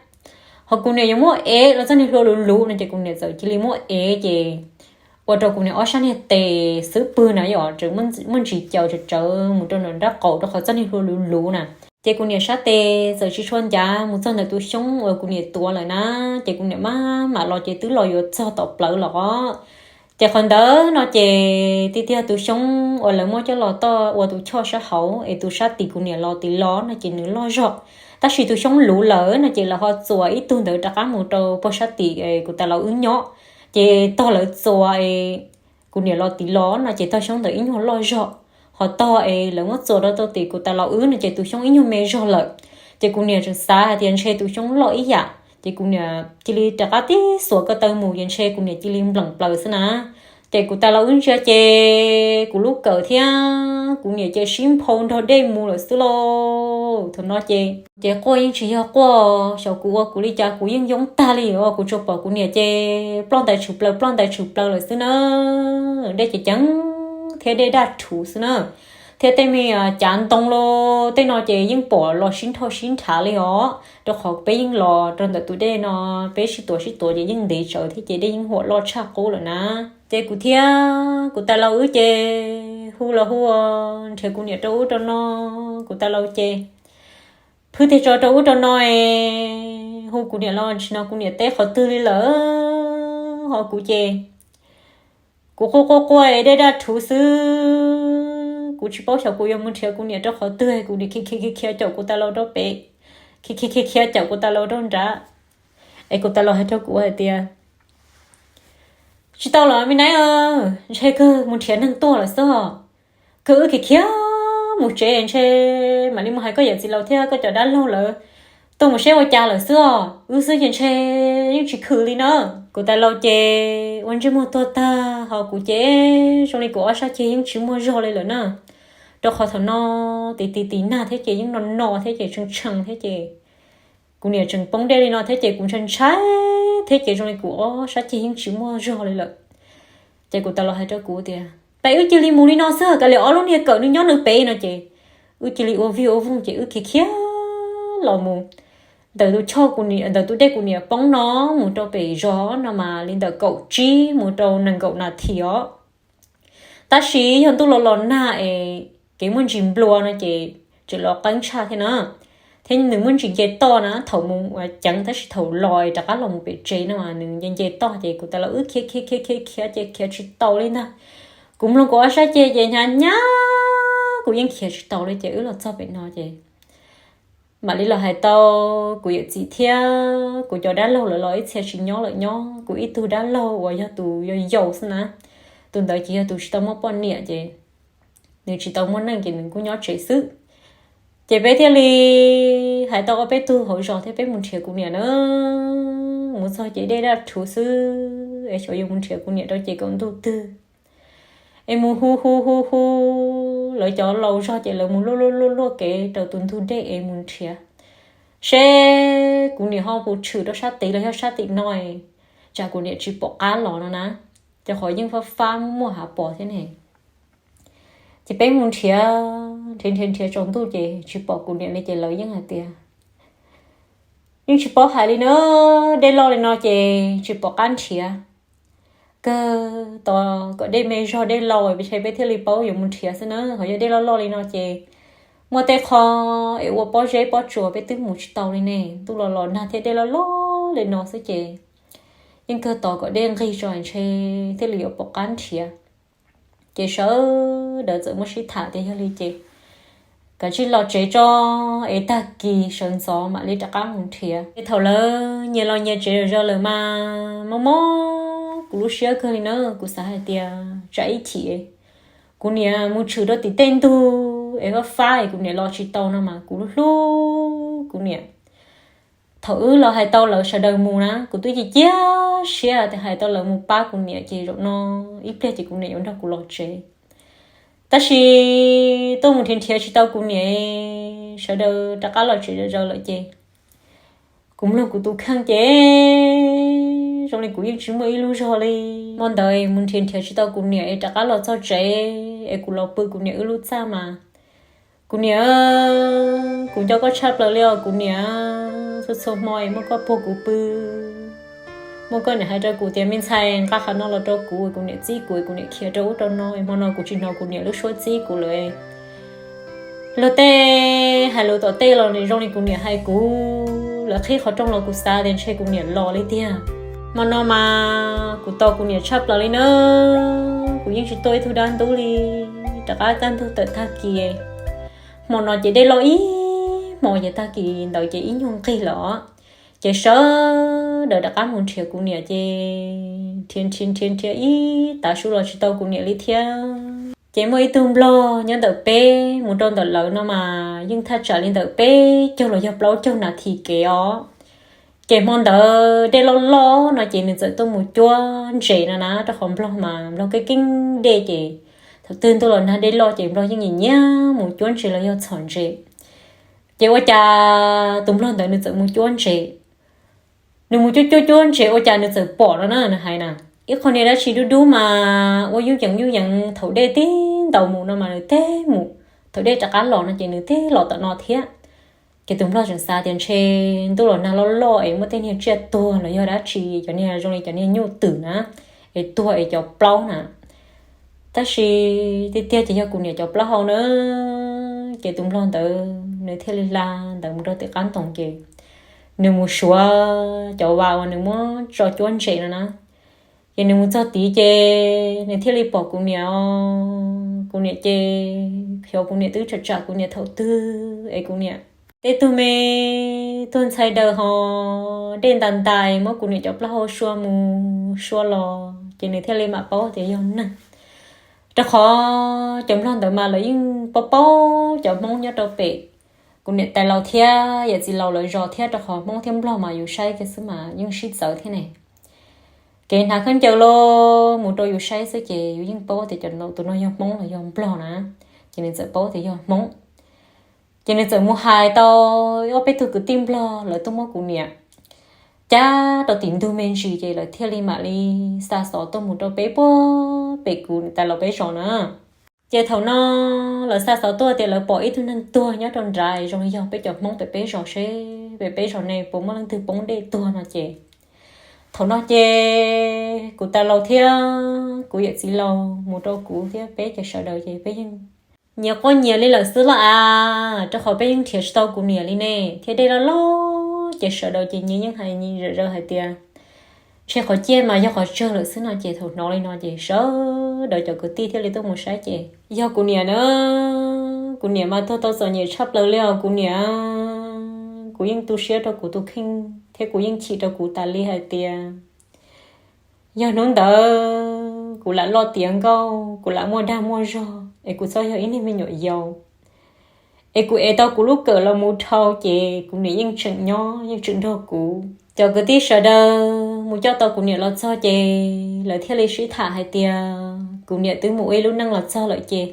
Ho kuv niam yuav muab ev los txoj niag hlua luv luv no ces kuv niam txawm cia li muab ev ces ua rau kuv niam ob sab niag tes xwb pwg na yom, tseem muaj ntsis caws tsawv tsawv mus rau nram nrab qaum rau qhov txoj niag hlua luv luv na. Ces kuv niam sab tes txawm tsis tshua ncav mus txog ntawm tus xyoob uas kuv niam tuav lawm na. Ces kuv niam maj mam los ces twb los yuav txog tom plawv los os. Ces qhov ntawd no ces tiag tiag tus xyoob uas lawv muab coj los toj ua tus choj sab hauv es tus sab tim kuv niam los tim los no ces nws loj zog. Tab sis tus xyoob luv lawm no ces lawv ho txuas ib tug ntawd rov qab mus rau puag sab tim kuv tais laus wb nyob. Ces tog lawv txuas es kuv niam los tim los no ces tog xyoob ntawd ib nyuag loj zog, ho tog es lawv muab txuas rau tim kuv tais laus wb no ces tus xyoob ib nyuag me zog lawm. Ces kuv niam tseem xav hais tias ntshe tus xyoob loj ib yam, ces kuv niam cia li rov qab tib xuas ko taw mus ces ntshe kuv niam cia li npleem plaws xwb na. Ces kuv tais laus wb ntsia ces kuv lub kawm thiab kuv niam ces sib nphau nrog dej mus lawm xwb lauj. Thaum no ces ces quaj yeej tsis yog quaj, xyov kuv ua kuv li cas kuv yeej yoob tag li os, kuv tsuas pom kuv niam ces ploj ntais tshwm plaws ploj ntais tshwm plaws lawm xwb na. Dej ces ceev thiab dej daj rhuv xwb na, thiab tej me cav ntoo los tej no ces yeej pom los sib nrhau sib nrhav li os, rau qhov peb yeej los rau ntawm tus dej no, peb sib tuav sib tuav ces yeej ntev tsawv thiab ces dej yeej huam loj tshaj qub lawm na. Ces kuv thiab kuv tais laus wb ces hu los hu nrhiav kuv niam rau ub rau no, kuv tais laus ces phwj teg tso rau ub rau no es hu kuv niam los tsis hnov kuv niam teb qhov twg li lawm. Ho kuv ces kuv quaj quaj quaj dej daj rhuv xwb, kuv tsis paub xyov kuv yuav mus nrhiav kuv niam rau qhov twg, kuv niam khiav khiav khiav khiav caum kuv tais laus rau pem. khiav khiav khiav khiav caum kuv tais laus rau nrad. Es kuv tais laus hais rau kuv hais tias, tsis tau los me nab, ntshe kawg mus nrhiav neeg tuaj lawm xwb os. Kawg wb khiav khiav mus tsev ntshe mam li mus hais koj yawm txiv laus thiab koj cov dab laug lawv tuaj mus seb ua cas lawm xwb os, wb xwb ces ntshe yeej tsis khwm li na. Kuv tais laus ces ua ntsej muag tuag tag ho kuv ces zoo li kuv ob sab ceg yeej tsis muaj zog li lawm na. Rau qhov thaum no tis tis tis nag thiab ces yeej no no thiab ces tshee tshee thiab ces kuv niam tseem poob dej li no thiab ces kuv ntshai ntshai thiab ces zoo li kuv ob sab ceg yeej tsis muaj zog li lawm. Ces kuv tais laus hais rau kuv tias, peb wb cia li mus li no xwb, kav liam ob lub niag kawm nws nyob nws pem no ces wb cia li ua vij ua voog ces wb khiav khiav los mus ntawm tus choj kuv niam, ntawm tus dej kuv niam poob no mus rau pem zos no mas li ntawm kaum tsib mus rau nees nkaum nas this os. Tab sis yog ntuj los los nag es kev muaj ntsis nplua no ces tseem los qeeb tshaj thiab na. Thiab nws muaj ntsis nce toj na, thaum mus ceev tab sis thaum los rov qab los mus pem tsev no mas nws nce nce toj ces kuv tais laus wb khiav khiav khiav khiav khiav ces khiav tsis tau li ntag. Kuv mloog kuv ob sab ceg ces hnyav hnyav kuv yeej khiav tsis tau li ces wb los txog pem no ces mam li los hais tau kuv yawm txiv thiab kuv cov dab laug lawv los ib txhia tsis nyob lawm, nyob kuv ib tug dab laug uas yog tus yau yau xwb na. Tus ntawd ces yog tus tsis tau muaj poj niam ces nws tsis tau muaj neej ces nws kuj nyob tsev xwb. Ces peb thiaj li hais tau ua peb tug hauv zos thiab peb mus nrhiav kuv niam na. Mus txog ces dej daj rhuv xwb es xyov yuav mus nrhiav kuv niam rau ces kaum ntuj twg es mus hu hu hu hu, lawv cov laus zog ces lawv mus luaj luaj luaj luaj kev rau tus ntug dej es mus nrhiav seb kuv niam ho puas tshwm rau sab tid los yog sab tim no, tsam kuv niam tsis pom qab los no na, rau qhov yeej fab fab muaj hav pos thiab ne. Ces peb mus nrhiav nrhiav nrhiav nrhiav tsaus ntuj ces tsis pom kuv niam li ces lawv yeej hais tias, yeej tsis paub hais li na, dej loj li no ces tsis pom qab nrhiav. Kawg tos kom dej me zog dej laus peb thiaj li paub yuav mus nrhiav xwb na, ho yog dej loj loj li no ces muaj tej qho es ua pob zeb pob tsuas peb twb mus tsis tau li ne, ntuj los los nag thiab dej loj loj li no xwb ces yeej kawg tos kom dej nqig tso ntshe thiaj li yuav pom qab nrhiav. Ces sawv daws txawm muaj sib tham tias yog li ces kav tsij los tsev tso es tag kis sawv ntxov mam li rov qab mus nrhiav. Ces thaum lawv nyias los nyias tsev zog lawm mas mob mob kuv lub siab kawg li na, kuv xav hais tias tsam ib chim kuv niam mus tshwm rau tim tej ntug es fab fab es kuv niam los tsis tau no mas kuv hlub hlub kuv niam. Thaum wb los hais tau lawv sawv daws mus na kuv twb cia cia siab tias hais tau lawv mus pab kuv niam ces zaum no ib pliag ces kuv niam yuav nrog kuv los tsev. Tab sis tuaj mus nrhiav nrhiav tsis tau kuv niam, sawv daws rov qab los tsev zog lawm ces kuv mloog kuv tus kheej ces zoo li kuv yeej tsis muaj ib lub zog li. Hmo ntawd mus nrhiav nrhiav tsis tau kuv niam es rov qab los txog tsev es kuv los pw kuv niam wb lub txaj mas, kuv niam, kuv nco koj tshaj plaws li os kuv niam. Txhua txhua hmo es muaj koj puag kuv pw, muaj koj niam hais rau kuv tias me ntxhais nqa qhov no los rau kuv, kuv niam txib kuv, kuv niam khiav rau ub rau no, hmo no kuv tsis hnov kuv niam lub suab txib kuv lawm. Luag tej hais lus tom tej los zoo li kuv niam hais kuv, lawv qhib qhov rooj los kuv xav tias ntshe kuv niam los li tiag. Hmo no mas kuv tos kuv niam tshaj plaws li na, kuv yeej tsis tuaj ib tug dab ntub li. Rov qab kaj ntug tawm tag kis, hmo no ces dej loj ib hmo ces tag kis ntawd ces ib nyuag nqig lawm os. Ces sawv daws rov qab mus nrhiav kuv niam ces nrhiav nrhiav nrhiav nrhiav ib tav su los tsis tau kuv niam li thiab. Ces muaj ib tug nplog nyob ntawm peb mus rau ntawm lawv no mas yeej thaj tsam li ntawm peb caug los yog plaub caug nas this kev os. Ces hmo ntawd dej loj loj no ces nws txawm tuaj mus cuab ntses no na, rau qhov nplog mas nplog keeb keeb dej ces thaum twg ntuj los nag dej loj ces nplog yeej nyiam nyiam mus cuab ntses los yog txhom ntses. Ces ua cas tus nplog ntawd nws txawm mus cuab ntses, nws mus cuab cuab cuab ntses ua cas nws txawm pom no na, nws hais na, ib qho niag dab tsi dub dub mas ua yub yees yub yees thaum dej tib ntaus mus no mas nws teb mus, thaum dej rov qab los no ces nws teb los tom no thiab. Ces tus nplog tseem xav tias ntshe ntuj los nag loj loj es muaj tej niag tsiaj tuag los yog dab tsi, cov niag zoo li cov niag nyuj twm na, es tuag es cov plaub na. Tab sis tiag tiag ces yog kuv niam cov plaub hau na. Ces tus nplog ntawd nws thiaj li hla ntawd mus rau tim qab ntoo ces nws mus suav cov vas uas nws muab tso cuab ntses no na. Ces nws mus txog tid ces nws thiaj li pom kuv niam os. Kuv niam ces xyov kuv niam twb tsam tsam kuv niam thaum twg es kuv niam tej tug me tuag ntxhais daws ho dej ntais ntais muab kuv niam cov plaub hau sua mus sua los ces nws thiaj li mam paub tias yog neeg. Rau qhov cov nplog ntawd mas lawv yeej paub paub cov Hmoob nyob rau pem kuv niam tais laus thiab yawm txiv laus lawv zos thiab, rau qhov Hmoob thiab nplog mas yus saib kiag xwb mas yeej sib txawv thiab ne. Kev hnav khaub ncaws los mus rau yus saib xwb ces yus yeej paub tias cov tus no yog Hmoob los yog nplog na. Ces nws txawm paub tias yog Hmoob. Ces nws txawm mus hais tau ob peb tug kwv tij nplog, lawv tuaj muab kuv niam cab rau tim ntug me ntsis ces lawv thiaj li mam li xa xov tuaj mus rau peb puag pem kuv niam tais laus peb zos na. Ces thaum no lawv xa xov tuaj tias lawv pom ib tug neeg tuag nyob rau nrad, zoo li yog peb cov Hmoob pem peb zos, seb pem peb zos ne puas muaj leej twg poob dej tuag no ces, thaum no ces kuv tais laus thiab kuv yawm txiv laus mus rau kuv thiab peb ces sawv daws ces peb yeej nyias quaj nyias li lawm xwb los as, rau qhov peb yeej nrhiav tsis tau kuv niam li ne, thiab dej loj loj ces sawv daws ces nyias yeej hais zom zaws hais tias ntshe qhov ciaj mas yog qhov tsawg lawm xwb no ces thaum hnov li no ces sawv daws cov kwv tij thiaj li tuaj mus saib ces yog kuv niam na. Kuv niam mas tuag tau txom nyem tshaj plaws li os kuv niam. Kuv yeej tu siab rau kuv tus kheej thiab kuv yeej chim rau kuv tas li hais tias yog hnub ntawd kuv lam loj tiav nkauj, kuv lam muaj dag muaj zog es kuv txhob yog ib niag me nyuam yaus es kuv ev tau kuv lub kawm los mus dhau ces kuv niam yeej tseem nyob yeej tseem nrog kuv. Cov kwv tij sawv daws mus coj tau kuv niam los txog ces lawv thiaj li sib tham hais tias kuv niam twb mus ua ib lub neej los txog lawm ces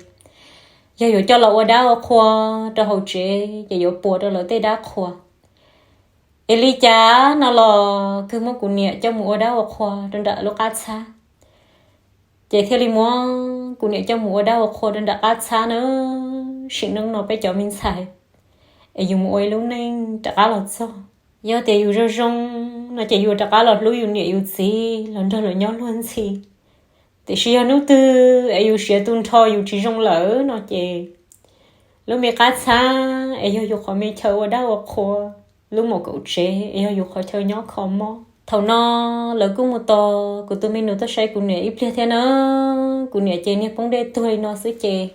yog yuav coj los ua dab ua qhua rau hauv tsev ces yuav puas rau lawv tej dab qhua. Es li cas no los kawg muab kuv niam coj mus ua dab ua qhua rau nram lub qab txhab. Ces thiaj li muab kuv niam coj mus ua dab ua qhua rau nram qab txhab na. Sim neej no peb cov me ntxhais es yus mus ua ib lub neej rov qab los txog, yog tias yus zoo zoo no ces yus rov qab los hlub yus niam yus txiv los nrog lawv nyob luag ntxhi. Tiam sis yog hnub twg es yus siav tu nrho yus tsis zoo lawm no ces lub me qab txhab es yog yus qhov me chaw ua dab ua qhua, lub mom kaum tsev es yog yus qhov chaw nyob kho mob. Thaum no lawv kuj mus tos kuv tus me nus tuaj saib kuv niam ib pliag thiab na. Kuv niam ces niag poob dej tuag li no xwb ces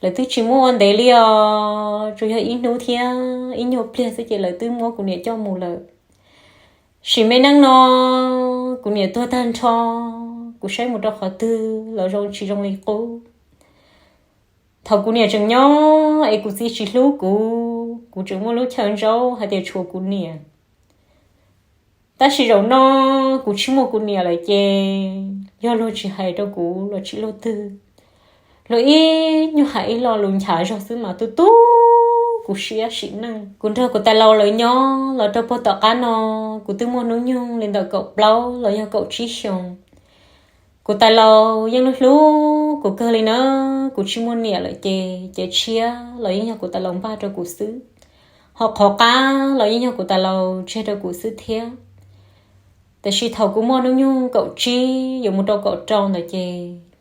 lawv twb tsis muab ua ntev li os, tsuas yog ib hnub thiab ib nyuag pliag xwb ces lawv twb muab kuv niam coj mus lawm. Sim me neej no kuv niam tuag tag nrho, kuv saib mus rau qhov twg los zoo tsis zoo li qub. Thaum kuv niam tseem nyob es kuv txiv tsis hlub kuv, kuv tseem muaj lub chaw ntsaub hais tias tshuav kuv niam. Tab sis zaum no kuv tsis muaj kuv niam lawm ces yog luag tsis hais rau kuv los tsis luag twg, luag ib nyuag hais ib lo lus nchav zog xwb mas tu tu kuv siab sim neej. Kuv nrog kuv tais laus lawv nyob los rau puag tom qab no, kuv twb muaj hnub nyoog li ntawm kaum plaub los yog kaum tsib xyoos. Kuv tais laus yeej hlub hlub kuv kawg li na. Kuv tsis muaj niam lawm ces cev tshiab los yeej yog kuv tais laus npaj rau kuv xwb, ho qhov qab los yeej yog kuv tais laus tseg rau kuv xwb thiab. Tiam sis thaum kuv muaj hnub nyoog kaum tsib yuav mus rau kaum rau ntawd ces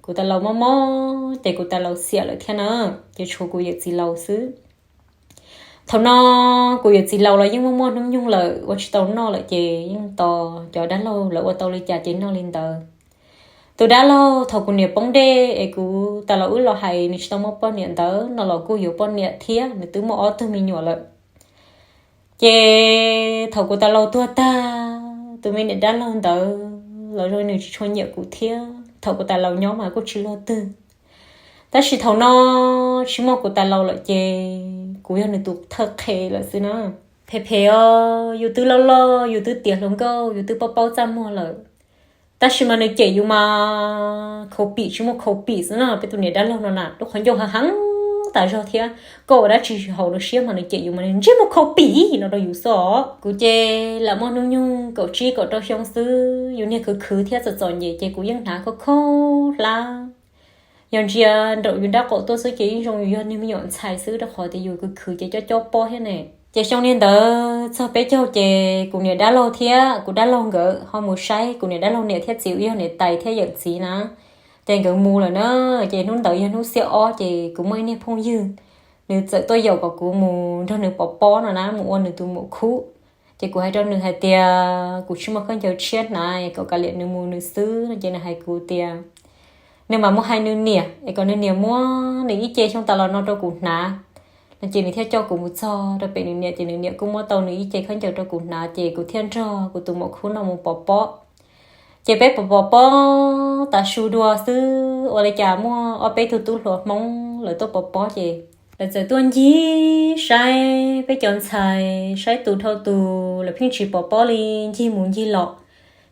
kuv tais laus mob mob ces kuv tais laus xiam lawm thiab na, ces tshuav kuv yawm txiv laus xwb. Thaum no kuv yawm txiv laus los yeej muaj muaj hnub nyoog lawm ua tsis tau noj lawm ces yeej tos cov dab laug lawv ua tau li cas ces noj li ntawd. Tus dab laug thaum kuv niam poob dej es kuv tais laus wb los hais nws tsis tau muaj poj niam ntawd no los kuj yuav poj niam thiab, nws twb muaj ob tug me nyuam lawm. Ces thaum kuv tais laus tuag tag, tus me niam dab laug ntawd los zoo nws tsis tshua nyiam kuv thiab, thaum kuv tais laus nyob mas kuj tsis luag twg. Tab sis thaum no tsis muaj kuv tais laus lawm ces kuv yog nws tus thawj qhe lawm xwb na. Phem phem os, yus twb loj loj, yus twb tiav hluas nkauj, yus twb paub paub txaj muag lawm, tab sis mas nws cem yus mas khau pim tsis muaj khau pim xwb na. Peb tus niam dab laug no na, lub qhov ncauj heev heev tas zog thiab, koj ua dab tsi haum nws siab mas nws cem yus mas nws ntsej muag khau pim no rau yus xwb os. Kuv ces lam muaj hnub nyoog kaum tsib kaum rau xyoo xwb, yus niag khwv khwv thiab txom txom nyem ces kuv yeej hnav khaub khaub hlab, yog ntsia nraum yus nrab qaum tuaj xwb ces yeej zoo yus yog niag me nyuam ntxhais xwb, rau qhov tias yus khwv khwv ces cob cob pob thiab ne. Ces xyoo niag ntawd txog peb caug ces kuv niam dab laug thiab kuv dab laug nkawd ho mus saib kuv niam dab laug niam thiab txiv uas yog niam tais thiab yawm txiv na. Ces nkawd mus lawm na, ces hnub ntawd yog hnub xiab ob ces kuv muaj ib niag phooj ywg, nws txawm tuaj yaum kom kuv mus nrog nws pov pob no na, mus ua nws tus muam khub. Ces kuv hais rau nws hais tias kuv tsis muaj khaub ncaws tshiab hnav, kom kav liam nws mus nws xwb no, ces nws hais kuv tias nws mam mus hais nws niam es kom nws niam muab nws ib ce xyoo tas los no rau kuv hnav, No ces nws thiaj coj kuv mus txog rau pem nws niam, ces nws niam kuj muab tau nws ib ce khaub ncaws rau kuv hnav, ces kuv thiaj nrog kuv tus muam khub no mus pov pob. Ces peb pov pov pob tav su dua xwb, ua li cas muaj ob peb tug tub hluas Hmoob lawv tuaj pov pob, ces lawv txawm tuaj ncig saib peb cov ntxhais, saib tus dhau tus, lawv pheej tsis pov pob li, ncig mus ncig los.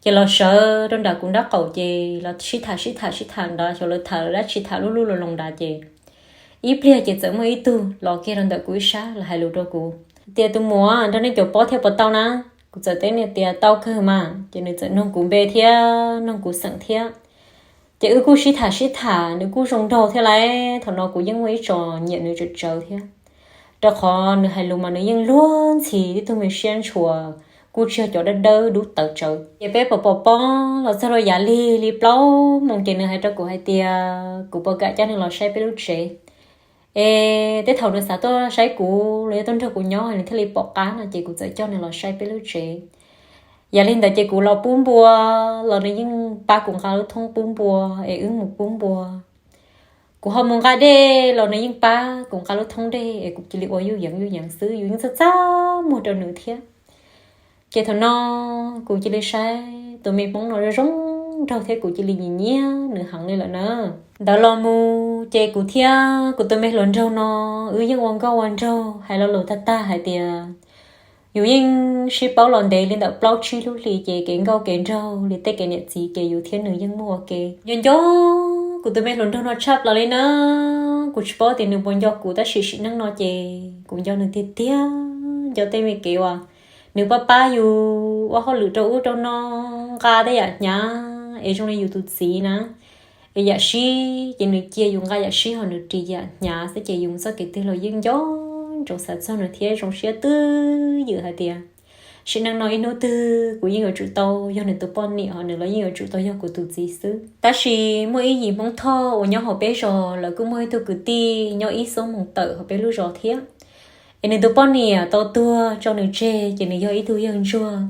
Ces los sawv rau nram kuv nraub qaum, ces los sib tham sib tham sib tham nrad, xyov lawv tham lawv dab tsi tham lub lub los loos nrad, ces ib pliag ces txawm muaj ib tug los kiag rau ntawm kuv ib sab los hais lus rau kuv tias, Tus muam, nrog nej caum pob thiab puas tau na? Kuv txawm teb nws tias, Tau kawg mas. Ces nws txawm nug kuv npe thiab nug kuv xeem thiab. Ces wb kuj sib tham sib tham, nws kuj zoo nraug thiab lauj. Thaum no kuv yeej muaj ib txoj nyiam nws tsawv tsawv thiab, rau qhov nws hais lus mas nws yeej luag ntxhi, tib tug me siab ntshua, kuj tsis yog cov dawb dawb dub tawv tsawv. Ces peb pov pov pob los txog rau yav lig li plaub moos, ces nws hais rau kuv hais tias kuv puas kam coj nws los saib peb lub tsev. Es tej thaum nws xav tuaj saib kuv los yog tuaj nrog kuv nyob nws thiaj li pom qab no, ces kuv txawm coj nws los saib peb lub tsev. Yam li ntawd ces kuv los pub npua los nws yeej pab kuv nqa lub thoob pub npua, es wb mus pub npua. Kuv ho mus nqa dej los nws yeej pab kuv nqa lub thoob dej, es kuv cia li ua yuj yeev yuj yeev xwb, yus yeej txaj txaj muag rau nws thiab. Ces thaum no kuv cia li saib tus me Hmoob no zoo zoo nraug thiab kuv cia li nyiam nyiam nws heev li lawm na. Ntawd los mus ces kuv thiab kuv tus me hluas nraug no wb yeej ua nkauj ua nraug, hais lo lus tag tag hais tias yus yeej sib paub los ntev li ntawm plaub tsib lub hlis, ces kev nkauj kev nraug li tej kev niam txiv ces yus thiab nws yeej muaj ua ke. Nco nco kuv tus me hluas nraug no tshaj plaws li na. Kuv tsis paub tias nws puas nco kuv, tab sis sim neej no ces kuv nco nws tiag tiag. Nco tej me kev uas nws pab pab yus ua hauj lwm rau ub rau no, nqa tej yam hnyav es zoo li yus tus txiv na, es yam sib ces nws cia yus nqa yam sib, ho nws ris yam hnyav xwb, ces yus mus txoj kev twg los yeej nco ntsoov xav txog nws thiab zoo siab twb ywm hais tias sim neej no ib hnub twg kuv yeej yuav tsum tau yog nws tus poj niam, ho nws los yeej yuav tsum tau yog kuv tus txiv xwb. Tab sis muaj ib yim Hmoob Thoj uas nyob hauv peb zos, lawv kuj muaj ib tug kwv tij nyob ib xuab moos tawm hauv peb lub zos thiab, es nws tus poj niam tau tuag tso nws tseg, ces nws yog ib tug yawg ntsuag.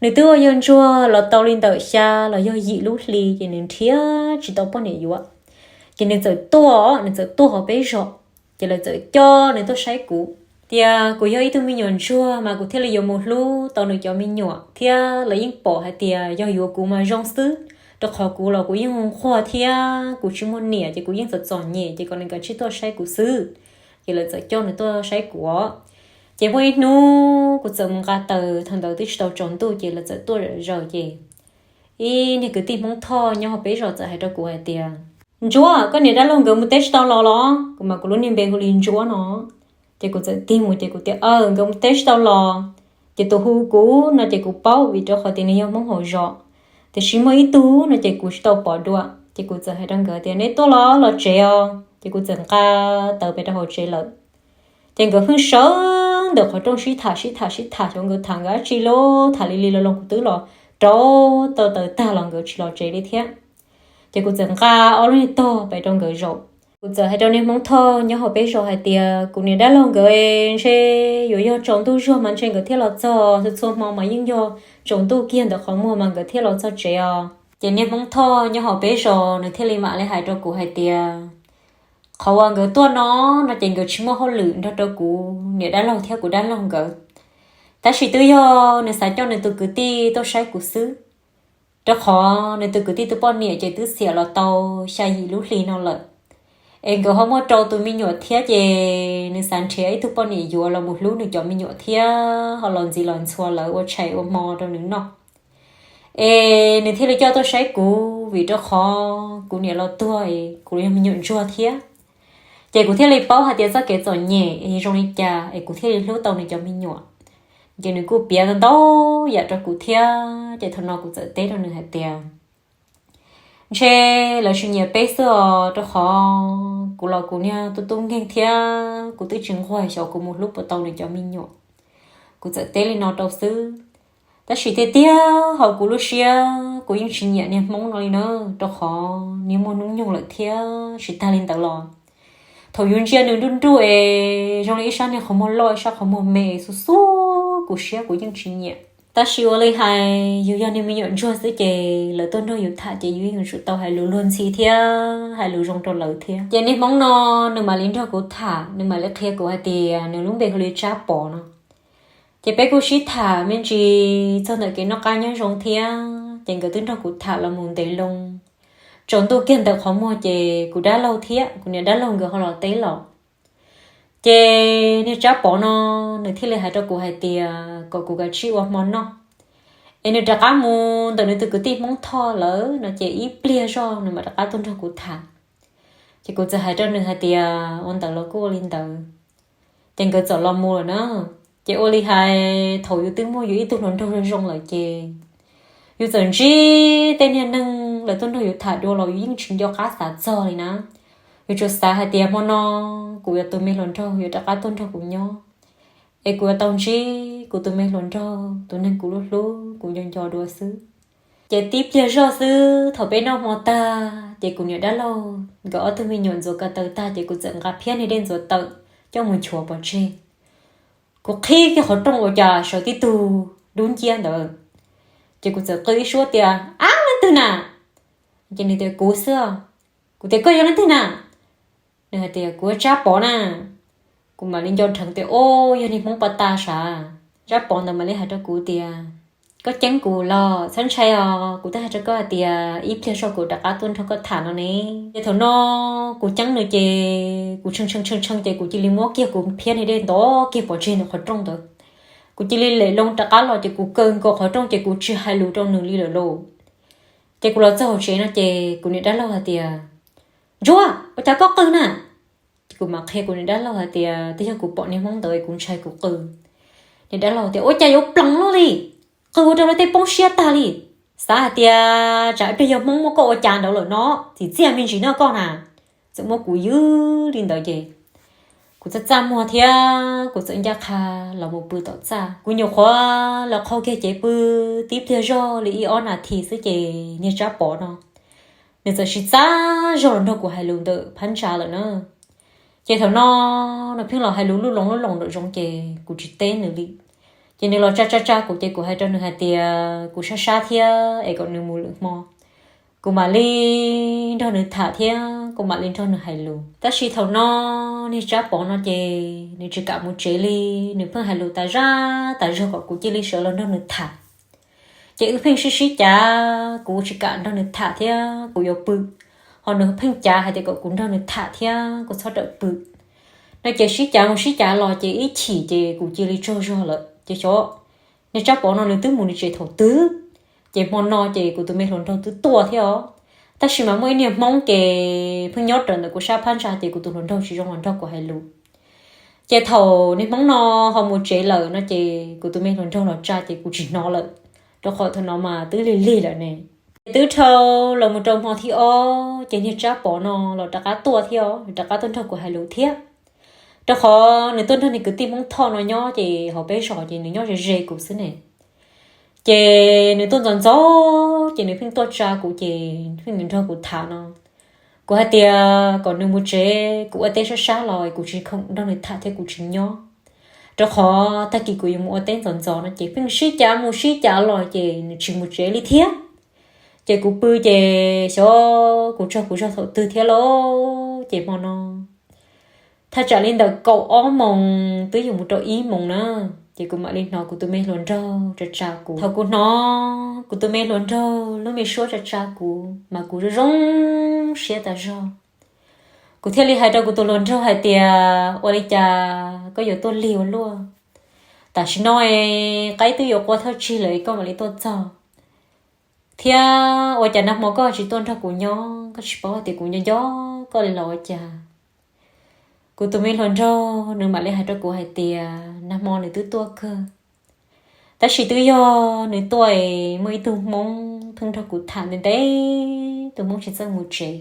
Nws twb ua yawg ntsuag los tau li ntawm xya los yog yim lub hli, ces nws nrhiav tsis tau poj niam yuav. Ces nws txawm tuaj, nws txawm tuaj hauv peb zos, ces lawv txawm coj nws tuaj saib kuv tias kuv yog ib tug me nyuam ntsuag mas kuv thiaj li yuav mus hlub tau nws cov me nyuam, thiab lawv yeej pom hais tias yog yuav kuv mas zoo xwb, rau qhov kuv los kuv yeej nquag thiab kuv tsis muaj niam, ces kuv yeej txom txom nyem, ces kom nws kav tsij tuaj saib kuv xwb. Ces lawv txawm coj nws tuaj saib kuv os. Ces muaj ib hnub kuv txawm mus nqa taws, thaum ntawd twb tsis tau tsaus ntuj, ces lawv txawm tuaj zom zaws, ces ib niag kwv tij Hmoob Thoj nyob hauv peb zos txawm hais rau kuv hais tias, Ntsuab, koj niam dab laug nkawd mus teb tsis tau los los? Kuv mas kuv lub niag npe hu li Ntsuab no. Ces kuv txawm tig mus ces kuv tias, Aw, nkawd mus teb tsis tau los. Ces tus hu kuv no ces kuv paub vim rau qhov tias nws yog Hmoob hauv zos, tiam sis muaj ib tug no ces kuv tsis tau pom dua. Ces kuv txawm hais rau nkawd tias, Nej tuaj los los tsev os. Ces kuv txawm nqa taws pem rau hauv tsev lawm. Ces nkawd pheej sawv ntawm qhov rooj sib tham sib tham sib tham, xyov nkawd tham nkawd dab tsi los tham li li los los kuv twb los rau tau taws tag los nkawd tsis los tsev li thiab. Ces kuv txawm nqa ob lub niag tog pem rau nkawd zaum. Kuv txawm hais rau niag Hmoob Thoj nyob hauv peb zos hais tias, Kuv niam dab laug nkawd ntshe yuav yog tsaus ntuj zuag mas ntshe nkawd thiaj los txog, txhua txhua hmo mas yeej yog tsaus ntuj kiag ntawm qhov muag mas nkawd thiaj los txog tsev os. Ces niag Hmoob Thoj nyob hauv peb zos nws thiaj li mam li hais rau kuv hais tias, Qhov uas nkawd tuaj no, no ces nkawd tsis muaj hauj lwm nrog rau kuv niam dab laug thiab kuv dab laug nkawd. Tab sis twb yog nws xav coj nws tus kwv tij tuaj saib kuv xwb, rau qhov nws tus kwv tij tus poj niam ces twb xiam los tau xya yim lub hli no lawm. Es nkawd ho muaj rau tus me nyuam thiab, ces nws xav nrhiav ib tug poj niam yuav los mus hlub nws cov me nyuam thiab ho los ntxiv los ntxhua lawv ua tshais ua hmo rau nws noj. Es nws thiaj li coj tuaj saib kuv, vim rau qhov kuv niam los tuag es kuv yog me nyuam ntsuag thiab. Ces kuv thiaj li paub hais tias txoj kev txom nyem es zoo li cas es kuv thiaj li hlub tau nws cov me nyuam. Ces nws kuj piav ntau ntau yam rau kuv thiab, ces thaum no kuv txawm teb rau nws hais tias, Ntshe lawv tsis nyiam peb xwb os, rau qhov kuv los kuv niag tub tub nkeeg thiab kuv twb tsis nquag xyov kuv mus hlub puas tau nws cov me nyuam. Kuv txawm teb li no rau xwb. Tab sis tiag tiag hauv kuv lub siab kuv yeej tsis nyiam niag Hmoob no li na, rau qhov niag muaj hnub nyoog lawm thiab. Tsis tag li ntawd los thaum yus ntsia nws nruj nruj es zoo li ib sab niag qhov muag loj ib sab qhov muag me xub xub kuv siab kuv yeej tsis nyiam. Tab sis ua li hais yus yog niag me nyuam ntsuag xwb ces lawv tuaj nrog yus tham ces yus yeej yuav tsum tau hais lus luag ntxhi thiab hais lus zoo rau lawv thiab. Ces niag Hmoob no nws mam li nrog kuv tham, nws mam li qhia kuv hais tias nws lub npe hu li Tsab Pov no. Ces peb kuj sib tham me ntsis txog ntawm kev noj qab nyob zoo thiab, ces nkawd twb nrog kuv tham los mus ntev loo. Tsaus ntuj kiag ntawm qhov muag ces kuv dab laug thiab kuv niam dab laug nkawd ho los teb los. Ces niag Tsab Pov no nws thiaj li hais rau kuv hais tias kom kuv kav tsij ua hmo noj, es nws rov qab mus ntawm nws tus kwv tij Hmoob Thoj lawm no ces ib pliag zog nws mam rov qab tuaj nrog kuv tham. Ces kuv txawm hais rau nws hais tias ua ntawd los kuj ua li ntawd. Ces nkawd txawm los mus lawm na. Ces ua li hais thaum yus twb muaj yus ib tug hluas nraug zoo zoo lawm ces yus txawm ntsib tej niag neeg lawv tuaj nrog yus tham dua los yus yeej tsis nco qab xav txog li na. Yus tsuas xav hais tias hmo no kuv yuav tus me hluas nraug yuav rov qab tuaj nrog kuv nyob, es kuv yuav tau ntsib kuv tus me hluas nraug tus neeg kuv hlub hlub kuv nco nco dua xwb. Ces tib pliag zog xwb thaum peb noj hmo tag ces kuv niam dab laug nkawd ob tug me nyuam ntxuav ko taw tag ces kuv txawm nqa phiab niag dej ntxuav tawm coj mus nchuav pov tseg. Kuv qhib kiag qhov rooj ua cas sawv tib tug dub nciab ntawd. Ces kuv txawm qw ib suab tias, Ab, leej twg na? Ces nws tias, Kuv xwb. Kuv tias, Koj yog leej twg na? Nws hais tias, Kuv yog Tsab Pov na. Kuv mam li nco dheev tias, O, yog niag Hmoob Pas Tas sav. Tsab Pov ntawd mam li hais rau kuv tias, Koj ceeb kuv los txhob ntshai os, kuv twb hais rau koj hais tias ib pliag zog kuv rov qab tuaj nrog koj tham no ne. Ces thaum no kuv ceeb nws ces kuv tshee tshee tshee tshee ces kuv cia li muab kiag kuv phiab niag dej ntov kiag pov tseg ntawm qhov rooj ntawd. Kuv cia li lem loo rov qab los ces kuv kaw nkaus qhov rooj ces kuv tsis hais lus rau nws li lawm lauj. Ces kuv los txog hauv tsev no ces kuv niam dab laug hais tias, Ntsuag, ua cas koj qw na? Ces kuv mam qhia kuv niam dab laug hais tias twb yog kuv pom niag Hmoob ntawd kuv ntshai kuv qw. Niam dab laug tias, Ua cas yuav ploos luaj li, qw ua rau luag tej poob siab tag li. Xav hais tias tsam ib pliag yog Hmoob muab koj ua cas ntawd lawm no, txim txiaj me ntsis no koj na. Txawm muab kuv ywg li ntawd ces kuv txaj txaj muag thiab kuv txawm ncaj qha los mus pw tom txaj. Kuv nyuam qhuav los qhau kiag cev pw tib pliag zog li ib ob nas this xwb ces niag Tsab Pov no nws txawm sib txav zog los nrog kuv hais lus ntawm phab ntsa lawm na. Ces thaum no nws pheej los hais lus lub loos lub loos nraum zoov ces kuv tsis teb nws li. Ces nws los tsa tsa tsa kuv ces kuv hais rau nws hais tias kuv sab sab thiab es kom nws mus lwm hmo. Kuv mam li nrog nws tham thiab kuv mam li nrog nws hais lus. Tab sis thaum no niag Tsab Pov no ces nws tsis kam mus tsev li, nws pheej hais lus tas zaj tas zog kom kuv cia li sawv los nrog nws tham. Ces wb pheej sib sib cav, kuv tsis kam nrog nws tham thiab kuv yuav pw, ho nws pheej cav hais tias kom kuv nrog nws tham thiab kuv txhob rawm pw. No ces sib cav mus sib cav los ces ib chim ces kuv cia li tsaug zog lawm ces xyov, niag Tsab Pov no nws twb mus nws tsev thaum twg, ces hmo no ces kuv tus me hluas nraug twb tuaj thiab os. Tab sis mas muaj ib niag Hmoob ces pheej nyob raws ntawm kuv sab phab ntsa ces kuv tus hluas nraug tsis zoo los nrog kuv hais lus. Ces thaum niag Hmoob no ho mus tsev lawm no ces kuv tus me hluas nraug los tsa ces kuv tsis hnov lawm, rau qhov thaum no mas twb lig lig lawm ne. Ces twb dhau los mus rau hmo thib ob ces niag Tsab Pov no los rov qab tuaj thiab os, rov qab tuaj nrog kuv hais lus thiab. Rau qhov nws tuaj nrog nws kwv tij Hmoob Thoj no nyob ces hauv peb zos ces nws nyob ze ze kuv xwb ne. Ces nws tuaj ntxov ntxov ces nws pheej tuaj tsa kuv ces pheej nws nrog kuv tham no. Kuv hais tias kom nws mus tsev, kuv ua teb sab sab los kuv tsis khoom nrog nws tham thiab kuv tsis nyob. Rau qhov tag kis kuv yuav mus ua teb ntxov ntxov no ces pheej sib cav mus sib cav los ces nws tsis mus tsev li thiab. Ces kuv pw ces xyov kuv tsaug kuv zog thaum twg thiab lauj. Ces hmo no thaj tsam li ntawm kaum ob moos twb yuav mus rau ib moos na, ces kuv mam li hnov kuv tus me hluas nraug tsa tsa kuv. Thaum kuv hnov kuv tus me hluas nraug lub me suab tsa tsa kuv mas kuv zoo zoo siab tas zog. Kuv thiaj li hais rau kuv tus hluas nraug hais tias, Ua li cas koj yuav tuaj lig ua luaj? Tam sim no es qaib twb yuav qua thawj tsig lawm es koj mam li tuaj txog. Thiab ua cas nag hmo koj tsis tuaj nrog kuv nyob, koj tsis paub hais tias kuv nco nco koj li los ua cas? Kuv tus me hluas nraug nws mam li hais rau kuv hais tias nag hmo nws twb tuaj kawg, tab sis twb yog nws tuaj es muaj ib tug Hmoob pheej nrog kuv tham ntev ntev, tus Hmoob tsis txawj mus tsev.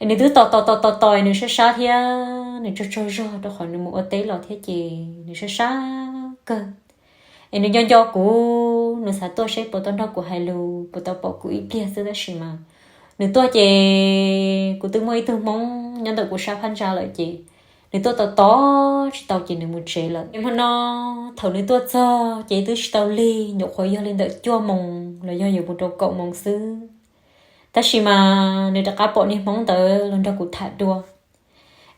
Es nws twb tos tos tos tos tos es nws sab sab thiab nws tsaug tsaug zog rau qhov nws mus ua teb los thiab ces nws sab sab kawg. Es nws nco nco kuv, nws xav tuaj seb puas tau nrog kuv hais lus, puas tau pom kuv ib pliag xwb, tab sis mas nws tuaj ces kuv twb muaj ib tug Hmoob nyob ntawm kuv sab phab ntsa lawm ces Nws tuaj tos tos tsis tau ces nws mus tsev lawm. Ces hmo no thaum nws tuaj txog ces twb tsis tau lig, nyuam qhuav yog li ntawm cuaj moos los yog yuav mus rau kaum moos xwb. Tab sis mas nws rov qab pom niag Hmoob ntawd los nrog kuv tham dua.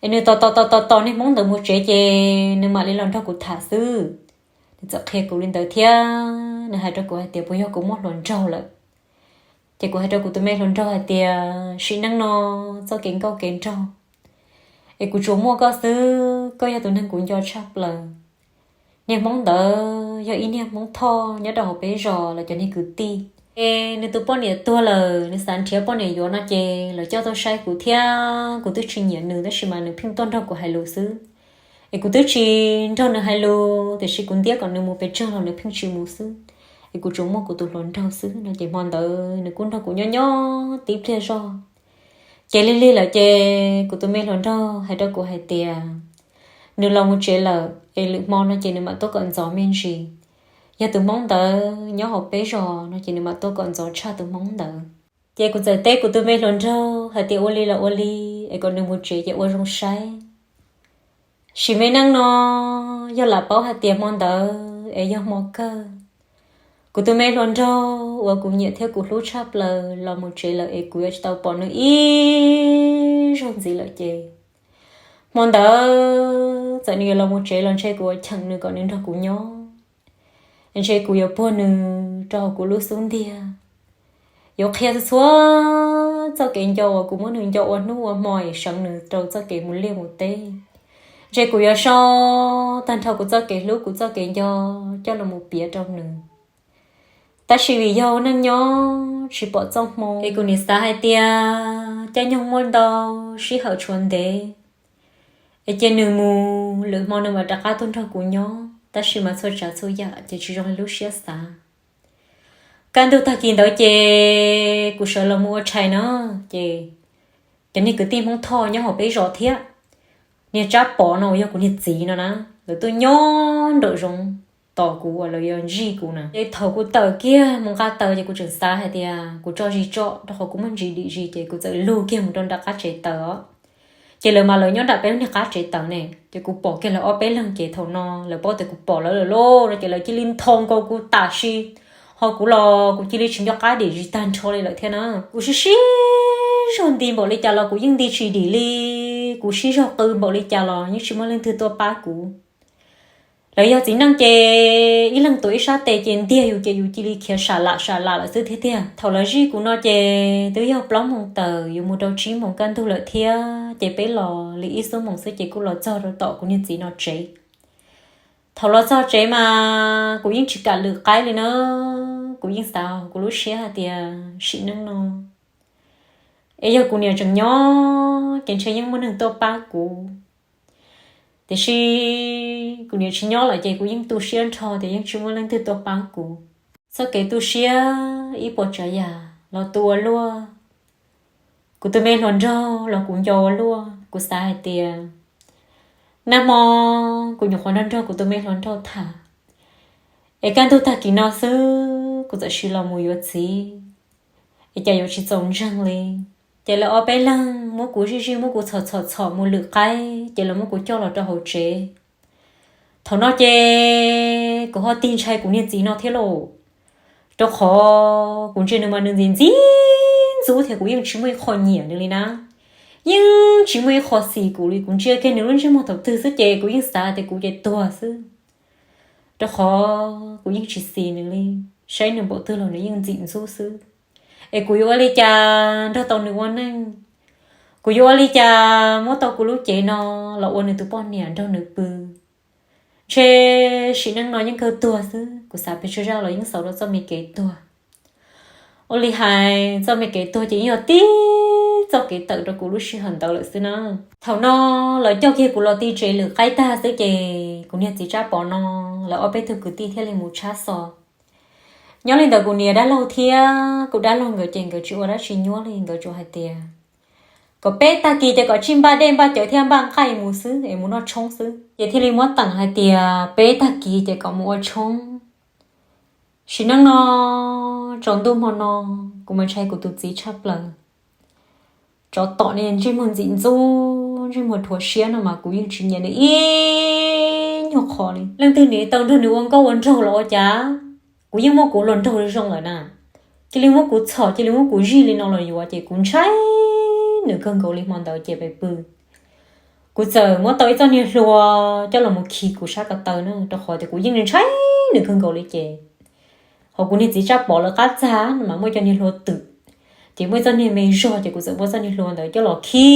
Es nws tos tos tos tos tos niag Hmoob ntawd mus tsev ces nws mam li los nrog kuv tham xwb. Nws txawm qhia kuv li ntawd thiab nws hais rau kuv hais tias puas yog kuv muaj hluas nraug lawm. Ces kuv hais rau kuv tus me hluas nraug hais tias sim neej no txoj kev nkauj kev nraug es kuv tsuas muaj koj xwb, koj yog tus neeg kuv nco tshaj plaws. Niag Hmoob ntawd yog ib niag Hmoob Thoj nyob rau hauv peb zos los cov niag kwv tij. Es nws tus poj niam tuag lawm, nws xav nrhiav poj niam yuav no ces lawv coj tuaj saib kuv thiab kuv twb tsis nyiam nws tab sis mas nws pheej tuaj nrog kuv hais lus xwb. Es kuv twb tsis nrog nws hais lus tiam sis kuv ntiab kom nws mus pes tsawg los nws pheej tsis mus xwb. Es kuv tsuas muaj kuv tus hluas nraug xwb no ces hmo ntawd nws kuj nrog kuv nyob nyob tib pliag zog. Ces lig lig lawm ces kuv tus me hluas nraug hais rau kuv hais tias nws los mus tsev lawm es lwm hmo no ces nws mam tuaj kom ntxov me ntsis. Yog tus Hmoob ntawd nyob hauv peb zos no ces nws mam tuaj kom ntxov tshaj tus Hmoob ntawd. Ces kuv txawm teb kuv tus me hluas nraug hais tias ua li los ua li, es kom nws mus tsev ces ua zoo saib. Sim me neej no yog lam paub hais tias hmo ntawd es yog hmo kawg. Kuv tus me hluas nraug uas kuv nyiam thiab kuv hlub tshaj plaws los mus tsev lawm es kuv yuav tsis tau pom nws ib zaug ntxiv lawm ces hmo ntawd txawm nws yuav los mus tsev los ntshe kuv yuav cheem nws kom nws nrog kuv nyob. Ntshe kuv yuav puag nws rau hauv kuv lub xub ntiag, yuav qhia txhua txhua txoj kev nco uas kuv muab nws nco ua hnub ua hmo es seev nws rau txoj kev mus liaj mus teb. Ntshe kuv yuav sau tag nrho kuv txoj kev hlub kuv txoj kev nco coj los mus piav rau nws. Tab sis vim yog neej nyob tsis pom txoj hmoo es kuv nim xav hais tias caij nyoog muaj ntau, sij hawm tshuav ntev, es cia nws mus lwm hmo nws mam rov qab tuaj nrog kuv nyob. Tab sis mas txhua tsav txhua yam ces tsis zoo li lub siab xav. Kaj ntug tag kis ntawd ces kuv sawv los mus ua tshais no ces cov niag kwv tij Hmoob Thoj nyob hauv peb zos thiab niag Tsab Pov no uas yog kuv niag txiv no na, lawv tuaj nyob nraum zoov tos kuv uas lawv yuav ntsib kuv na. Ces thaum kuv tawm kiag mus nqa taws ces kuv tseem xav hais tias kuv tso zis tso rau qhov kuv muaj ntsis dim zis ces kuv txawm lug kiag mus rau nram qab tsev taws os. Ces lawv mas lawv nyob nram peb lub niag qab tsev taws ne, ces kuv pom kiag lawv ob peb leeg ces thaum no lawv paub tias kuv pom lawv lawm lauj no ces lawv cia li nthos nkaus kuv tam sim, ho kuv los kuv cia li tsis nco qab dim zis tag nrho li lawm thiab na. Kuv sib sib zog nti npaum li cas los kuv yeej nti tsis dim li, kuv sib zog qw npaum li cas los yeej tsis muaj leej twg tuaj pab kuv. Lawv yog txiv neej ces ib leeg tuav ib sab tes ces ntiag yus ces yus cia li khiav sam lam sam lam lawm xwb thiab tiag. Thaum lawv zij kuv no ces twb yog plaub moos tawm yuav mus rau tsib moos kaj ntug lawm thiab ces peb los li ib xuab moos xwb ces kuj los txog rau tom kuv niag txiv no tsev. Thaum los txog tsev mas kuv yeej tsis kam lwm qaib li na, kuv yeej xav kuv lub siab hais tias sim neej no es yog kuv niam tseem nyob ces ntshe yeej muaj neeg tuaj pab kuv. Tiam sis kuv niam tsis nyob lawm ces kuv yeej tu siab nrho tias yeej tsis muaj leej twg tuaj pab kuv. Txoj kev tu siab ib puas tsav yam los tu ua luaj. Kuv tus me hluas nraug los kuv nco ua luaj, kuv xav hais tias nag hmo kuv nyuam qhuav nrog nrog kuv tus me hluas nraug tham, es kaj ntug tag kis no xwb kuv txawm sis los mus yuav txiv, es cas yuav tsis txaus ntseeg li. Ces lawv ob peb leeg muab kuv zij zij muab kuv txhom txhom txhom mus lwm qaib ces lawv muab kuv coj los rau hauv tsev. Thaum no ces kuv ho tig ntshai kuv niag txiv no thiab lauj, rau qhov kuv ntsia nws mas nws ntxim ntxim ntxub thiab kuv yeej tsis muaj ib qho nyiam nws li na, yeej tsis muaj ib qho xis kuv li. Kuv ntsia kiag nws lub ntsej muag thaum twg xwb ces kuv yeej xav tias kuv ces tuag xwb, rau qhov kuv yeej tsis xis nws li. Saib nws npaum twg los nws yeej ntxim ntxub xwb. Es kuv yuav ua li cas nrog tau nws ua neej? Kuv yuav ua li cas muab tau kuv lub cev no los ua nws tus poj niam nrog nws pw? Ntshe sim neej no yeej kawg tuag xwb, kuv xav pes tsawg zaj los yeej xaus rau txoj me kev tuag. Ua li hais txoj me kev tuag ces yeej yog tib txoj kev tawm rau kuv lub sij hawm ntawd lawm xwb na. Thaum no lawv coj kiag kuv los ti tsev lwm qaib tag xwb ces kuv niag txiv Tsab Pov no lawv ob peb tug kwv tij thiaj li mus tshab xo. Nyob li ntawd kuv niam dab laug thiab kuv dab laug nkawd ces nkawd tsis ua dab tsi nyuaj li, nkawd tsuas hais tias kom peb tag kis ces kom tsij npaj dej npaj cawv thiab npaj nqaij mus xwb es mus noj tshoob xwb. Ces thiaj li muab teem hais tias peb tag kis ces kom mus ua tshoob. Sim neej no tsaus ntuj hmo no kuv mas ntshai kuv tus txiv tshaj plaws. Tsov tom niag ntsej muag ntxim ntxub ntsej muag dhuav siab no mas kuv yeej tsis nyiam nws ib nyuag qho li. Leej twg nws tau nrog nws ua nkauj ua nraug los ua cas, kuv yeej muab kuv hluas nraug zoo lawm na, cia li muab kuv txhom, cia li muab kuv zij li no los yuav, ces kuv ntshai nws kawg nkaus li hmo ntawd ces pem pw. Kuv txawm muab tau ib txoj niag hlua coj los mus khi kuv sab ko taw na, rau qhov tias kuv yeej ntshai nws kawg nkaus li ces hauv kuv niag txiv Tsab Pov lawv qab txag no mas muaj cov niag hlua twm, ces muaj ib txoj niag me zog ces kuv txawm muab txoj niag hlua ntawd coj los khi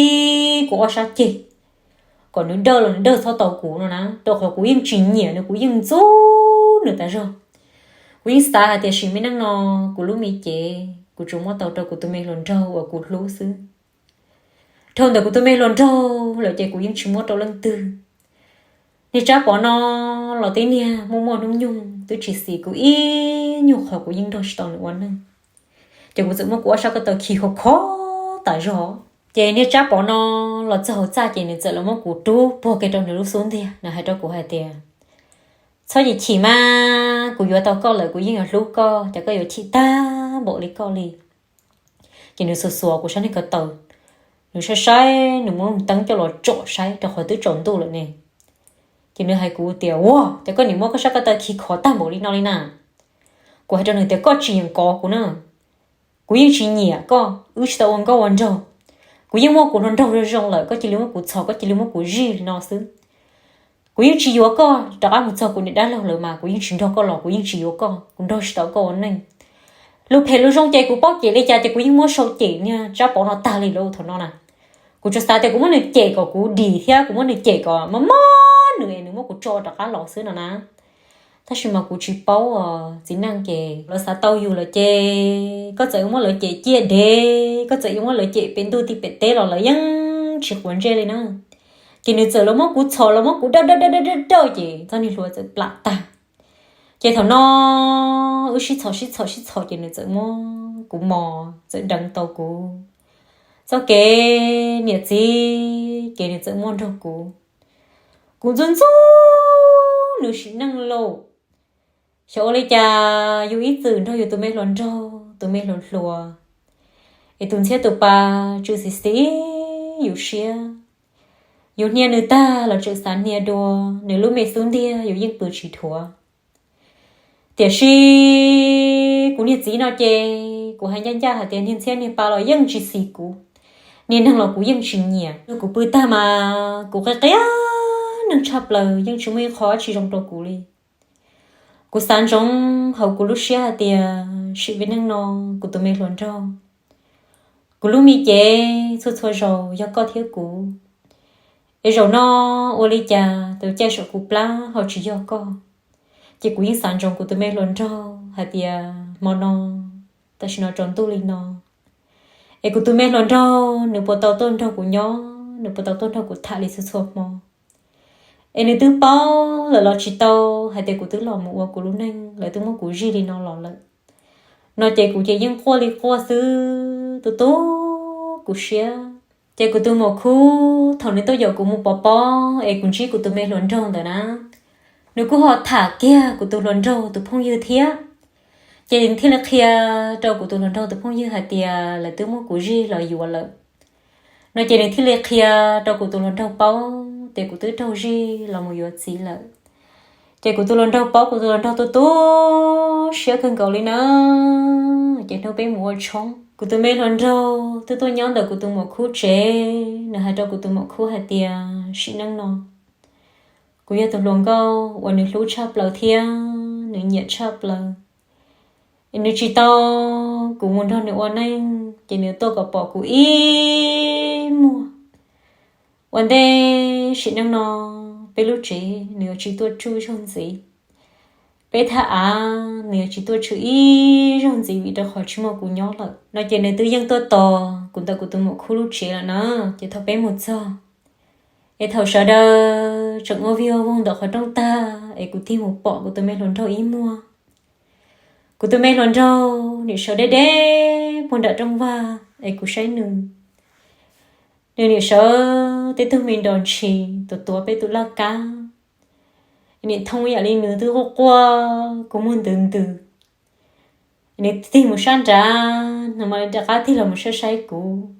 kuv ob sab ceg kom nws dawj los nws dawj txhob tau kuv no na, rau qhov kuv yeej tsis nyiam nws, kuv yeej ntxub nws tas zog. Kuv yeej xav hais tias sim me neej no kuv lub me cev kuv tsuas muab tau rau kuv tus me hluas nraug uas kuv hlub xwb. Dhau ntawm kuv tus me hluas nraug lawm ces kuv yeej tsis muab rau leej twg. Niag Tsab Pov no los tib niag muaj muaj hnub nyoog twb tsis xis kuv ib nyuag qhov, kuv yeej nrog tsis tau nws ua neej. Ces kuv txawm muab kuv ob sab ko taw khi khov khov tas zog. Ces niag Tsab Pov no los txog hauv txaj ces nws txawm los muab kuv rub puag kiag rau nws lub xub ntiag, nws hais rau kuv hais tias, txhob chim chim mas, kuv yuav tau koj lawm kuv yeej yuav hlub koj, cas koj yuav chim tag npaum li koj li. Ces nws xuas xuas kuv sab niag ko taw, nws saib saib, nws muab teeb coj los tsom saib rau qhov twb tsaus ntuj lawm ne. Ces nws hais kuv tias, ua cas koj nim muab koj sab ko taw khi khov tag npaum li no li na? Kuv hais rau nws tias koj tsis yeem kov kuv na, kuv yeej tsis nyiam koj, wb tsis tau ua nkauj ua nraug. Kuv yeej muaj kuv hluas nraug zoo zoo lawm, koj cia li muab kuv txhom, koj cia li muab kuv zij li no xwb. Kuv yeej tsis yuav koj rov qab mus txog kuv niam dab laug lawm mas kuv yeej tsis nrog koj los, kuv yeej tsis yuav koj, kuv nrog tsis tau koj ua neej. Lus phem lus zoo ces kuv paub cem li cas ces kuv yeej muab sau cem niag Tsab Pov no tag li lawm thaum no na. Kuv tsuas xav tias kuv muab nws cem kom kuv dim thiab kuv muab nws cem kom mob mob nws es nws muab kuv tso rov qab los xwb no na. Tab sis mas kuv tsis paub os, txiv neej ces lawv xav tau yus lawm ces koj txawm yuav muab lawv cem ciaj dev, koj txawm yuav muab lawv cem pem ntuj tim pem teb los lawv yeej tsis quav ntsej li na. Ces nws txawm los muab kuv txhom, los muab kuv dawj dawj dawj dawj dawj ces txoj niag hlua txawm plam tag. Ces thaum no wb sib txhom sib txhom sib txhom ces nws txawm muab kuv mos, txawm deev tau kuv txoj kev niam txiv ces nws txawm muaj nrog kuv. Kuv ntxub ntxub nws sim neej lauj. Xyov ua li cas yus ib txwm nrog yus tus me hluas nraug, tus me hluas hluas, es tus ntxhiab tus pa tsw xis xis yus siab. Yus hnia nws tag los tseem xav hnia dua, nws lub me xub ntiag yus yeej pw tsis dhuav. Tiam sis kuv niag txiv no ces kuv hais ncaj ncaj hais tias niag ntxhiab niag pa los yeej tsis xis kuv, niag neeg los kuv yeej tsis nyiam. Kuv pw tag mas kuv qia qia neeg tshaj plaws, yeej tsis muaj ib qho tsis zoo rau kuv li. Kuv xav ntsoov hauv kuv lub siab hais tias sim me neej no kuv tus me hluas nraug, kuv lub me cev txhua txhua zaus yog koj thiab kuv. Es zaum no ua li cas tus caij saum kuv plab ho tsis yog koj? Ces kuv yeej xav ntsoov kuv tus me hluas nraug hais tias hmo no, tam sim no tsaus ntuj li no, es kuv tus me hluas nraug nws puas tau tuaj nrog kuv nyob, nws puas tau tuaj nrog kuv tham li txhua txhua hmo? Es nws twb paub lawm los tsis tau hais tias kuv twb los mus ua kuv lub neej, lawv twb muab kuv zij li no los lawm. No ces kuv ces yeej quaj li quaj xwb, tu tu kuv siab. Ces kuv tus muam khub thaum nws tuaj yaum kuv mus pov pob es kuv ntsib kuv tus me hluas nraug ntawd na, nws kuj ho tham kiag kuv tus hluas nraug tus phooj ywg thiab. Ces thiaj li qhia rau kuv tus hluas nraug tus phooj ywg hais tias lawv twb muab kuv zij los yuav lawm. No ces nws thiaj li qhia rau kuv tus hluas nraug paub tias kuv twb raug zij los mus yuav txiv lawm. Ces kuv tus hluas nraug paub, kuv tus hluas nraug tu tu siab kawg nkaus li na. Ces hnub peb mus ua tshoob, kuv tus me hluas nraug twb tuaj nyob ntawm kuv tus muam khub tsev, nws hais rau kuv tus muam khub hais tias sim neej no kuv yog tus hluas nkauj uas nws hlub tshaj plaws thiab nws nyiam tshaj plaws. Nws tsis tau kuv mus nrog nws ua neej ces nws tuaj kom pom kuv ib muag. Ua ntej sim neej no peb lub tsev nws yuav tsis tuaj tsuj zaug ntxiv, peb thaj av nws yuav tsis tuaj tshwm ib zaug ntxiv vim rau qhov tsis muaj kuv nyob lawm. No ces nws twb yeej tuaj tos kuv ntawm kuv tus muam khub lub tsev lawm na. Ces thaum peb mus txog es thaum sawv daws tseem ua vig ua voog ntawm qhov rooj tag es kuv tig mus pom kuv tus me hluas nraug ib muag. Kuv tus me hluas nraug nim sawv deb deb puag nram rooj vag es kuv saib nws, nws nim sawv tej tug me nros ntshis tuav tuav peb tus laj kab, nim thoob yam li nws twb quaj quaj kua muag ntws ntws. Nws tig mus sab nrad, nws mam li rov qab tig los mus saib saib kuv.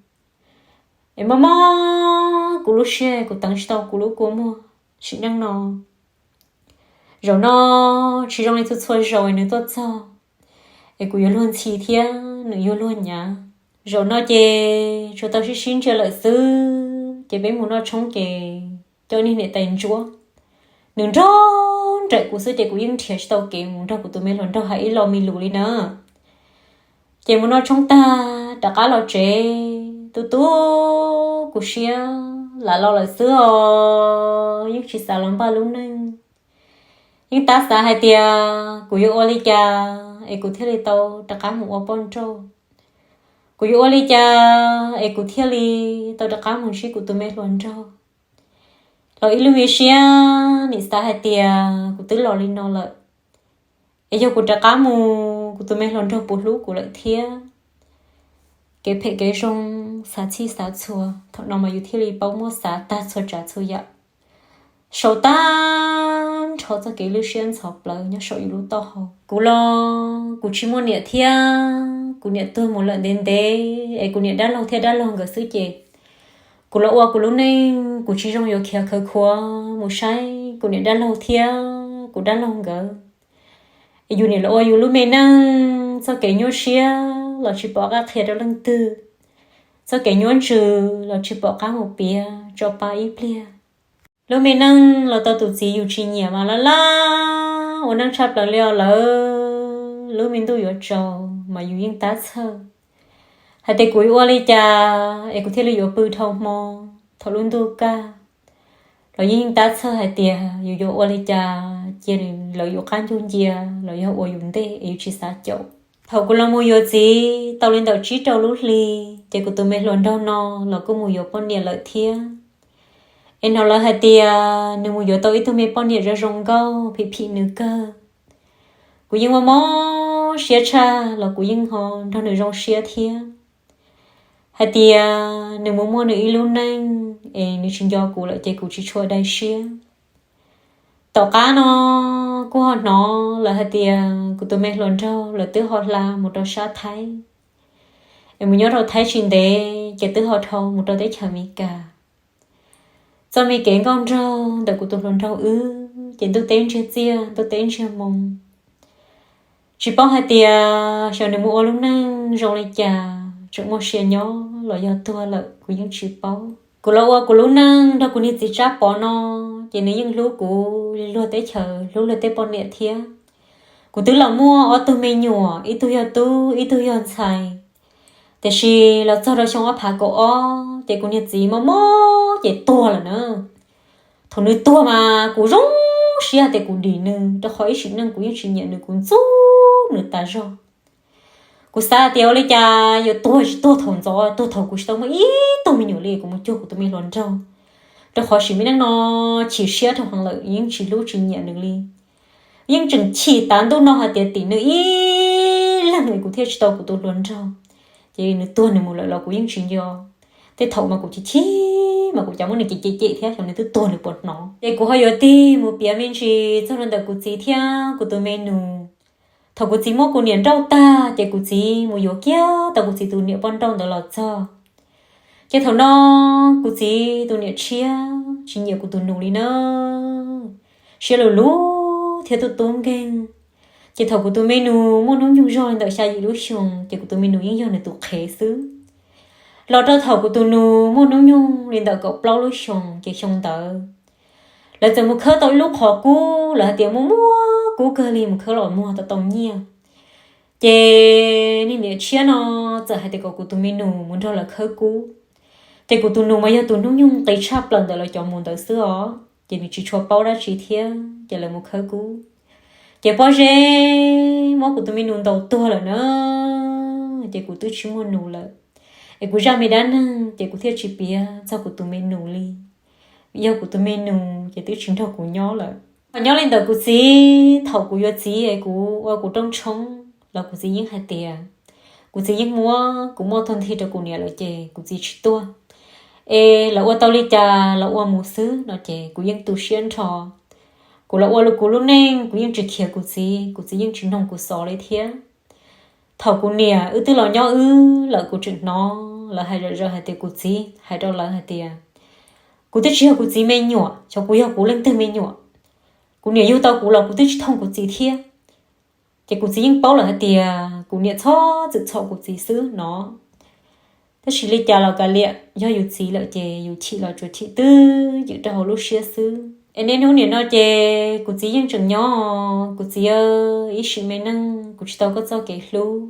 Es mob mob kuv lub siab, kuv teev tsis tau kuv lub kua muag sim neej no. Zaum no tsis zoo li txhua txhua zaus es nws tuaj txog es kuv yuav luag ntxhi thiab nws yuav luag nyav. Zaum no ces tsuas tau sib sib ntsia lawm xwb ces peb mus noj tshoob ces coj niag niam tais ntsuab, nws nrog nraim kuv xwb ces kuv yeej nrhiav tsis tau kev mus nrog kuv tus me hluas nraug hais ib lo me lus li na. Ces mus noj tshoob tag rov qab los tsev, tu tu kuv siab lam los lawm xwb os, yeej tsis xav los npaj lub neej. Yeej tab xav hais tias kuv yuav ua li cas es kuv thiaj li tau rov qab mus ua poj nrauj. Kuv yuav ua li cas es kuv thiaj li tau rov qab mus ntsib kuv tus me hluas nraug. Los ib lub me siab nim xav hais tias kuv twb los li no lawm, es yog kuv rov qab mus kuv tus me hluas nraug puas hlub kuv lawm thiab. Kev phem kev zoo, xav txhij xav txhua, thaum no mas yus thiaj li paub muab xav tag txhua tsav txhua yam. Sau tag nrho txoj kev lwj siab ntxhov plawv nyob saum yus lub taub hau. Kuv los kuv tsis muaj niam thiab, kuv niam tuag mus lawm ntev ntev es kuv niam dab laug thiab dab laug nkawd xwb ces kuv los ua kuv lub neej kuv tsis zoo yuav khiav khawv khuav mus saib kuv niam dab laug thiab kuv dab laug nkawd. Es yus nim los ua yus lub me neej, txoj kev nyuaj siab los tsis pom qab qhia rau leej twg, txoj kev nyuaj ntsws los tsis pom qab mus piav tso pa ib pliag. Lub me neej los tau tus txiv yus tsis nyiam mas laj laj ua neej tshaj plaws li os lawm. Lub me ntuj yuav tsaus mas yus yeej tab txhawj hais tias kuv yuav ua li cas es kuv thiaj li yuav pw dhau hmo thaum lub ntuj kaj. Los yeej tab txhawj hais tias yus yuav ua li cas cia lawv yus qab ncuj ncia los yog ua yus ntej es yus tsis xav caum. Thaum kuv los mus yuav txiv tau li ntawm tsib rau lub hli, ces kuv tus me hluas nraug no los kuj mus yuav poj niam lawm thiab. Es hnov lawv hais tias nws mus yuav tau ib tug me poj niam zoo zoo nkauj phim phim nws kawg. Kuv yeej muaj mob siab tshaj los kuv yeej ho nrog nws zoo siab thiab. Hais tias nws mus muaj nws ib lub neej es nws tsis nco kuv lawm ces kuv tsis tshua dai siab. Tom qab no kuj ho hnov lawv hais tias kuv tus me hluas nraug lawv twb ho hla mus rau sab Thaib, es mus nyob rau Thaib tsis ntev ces twb ho dhau mus rau teb chaws Amelikas. Txoj me kev nkauj nraug ntawm kuv tus hluas nraug wb ces ntuj teb ntsiag txiaj ntuj teb ntsiag moo. Tsis paub hais tias xyov nws mus ua lub neej zoo li cas, tseem muaj sia nyob los yog tuag lawm kuv yeej tsis paub. Kuv los ua kuv lub neej nrog kuv niag txiv Tsab Pov no, ces nws yeej hlub kuv li luag teb chaws hlub luag tej poj niam thiab. Kuv twb los muaj ob tug me nyuam, ib tug yog tub ib tug yog ntxhais. Tiam sis los txog rau xyoo ob phav kaum ob ces kuv niag txiv mob mob ces tuag lawm na. Thaum nws tuag mas kuv zoo siab tias kuv dim nws, rau qhov ib sim neej kuv yeej tsis nyiam nws, kuv ntxub nws tas zog. Kuv xav tias ua li cas yuav tuag tsis tuag thaum ntxov, tuag thaum kuv tsis tau muaj ib tug me nyuam li kuv mus cuag kuv tus me hluas nraug. Rau qhov sim me neej no chim siab rau heev lawm, yeej tsis hlub tsis nyiam nws li. Yeej tseem chim tav ntuj no hais tias tim nws ib leeg kuv thiaj tsis tau kuv tus hluas nraug. Ces nws tuag nws mus lawm los kuv yeej tsis nco. Tej thaum mas kuv chim chim mas kuv cas muab nws cem cem cem thiab, xyov nws twb tuag nws puas hnov. Ces kuv ho yuav tig mus piav me ntsis txog rau ntawm kuv txiv thiab kuv tus me nus. Thaum kuv txiv muab kuv niam nrauj tag ces kuv txiv mus yuav kiag tau kuv txiv tus niam poj nrauj ntawd los txog. Ces thaum no kuv txiv tus niam tshiab tsis nyiam kuv tus nus li na, siab lug lug thiab tub tub nkeeg. Ces thaum kuv tus me nus muaj hnub nyoog zog li ntawm xya yim lub xyoos ces kuv tus me nus yeej yog nws tus qhev xwb. Los rau thaum kuv tus nus muaj hnub nyoog li ntawm kaum plaub lub xyoos ces xyoo ntawd lawv txawm mus khawb tau ib lub qhov kub, lawv hais tias muaj muaj kub kawg li, mus khawb los muag tau tau nyiaj. Ces niag niam tshiab no txawm hais tias kom kuv tus me nus mus nrog lawv khawb kub. Ces kuv tus nus mas yog tus hnub nyoog qis tshaj plaws ntawm lawv cov mus ntawd xwb os, ces nws tsis tshua paub dab tsi thiab ces lawv mus khawb kub. Ces pob zeb muab kuv tus me nus ntaus tuag lawm na, ces kuv twb tsis muaj nus lawm. Es kuv zaj me dab neeg ces kuv thiaj tsis piav txog kuv tus me nus li. Yog kuv tus me nus ces twb tsis nrog kuv nyob lawm. Ho nyob li ntawm kuv txiv, thaum kuv yuav txiv es kuv ua kuv rooj tshoob los kuv txiv yeej hais tias, kuv txiv yeej muab kuv muaj tag nthi rau kuv niam lawm ces kuv txiv tsis tuaj. Es lawv ua tau li cas los ua mus xwb no ces kuv yeej tu siab nrho. Kuv los ua kuv lub neej, kuv yeej tsis khiav kuv txiv, kuv txiv yeej tsis noog kuv xov li thiab. Thaum kuv niam wb twb los nyob wb lawm kuv tseem hnov Lawv hais zom zaws hais tias kuv txiv hais rau lawv hais tias kuv twb tsis yog kuv txiv me nyuam, xyov kuv yog kuv leej twg me nyuam. Kuv niam yug tau kuv los kuv twb tsis thooj kuv txiv thiab. Ces kuv txiv yeej paub lawm hais tias kuv niam txhob txwm txhom kuv txiv xwb no. Tab sis li cas los kav liam, yog yus txiv lawm ces yus chim los tsuas chim twj ywm rau hauv lub siab xwb. Es niaj hnub nim no ces kuv txiv yeej tseem nyob, kuv txiv ib sim me neej kuv tsis tau koj txoj kev hlub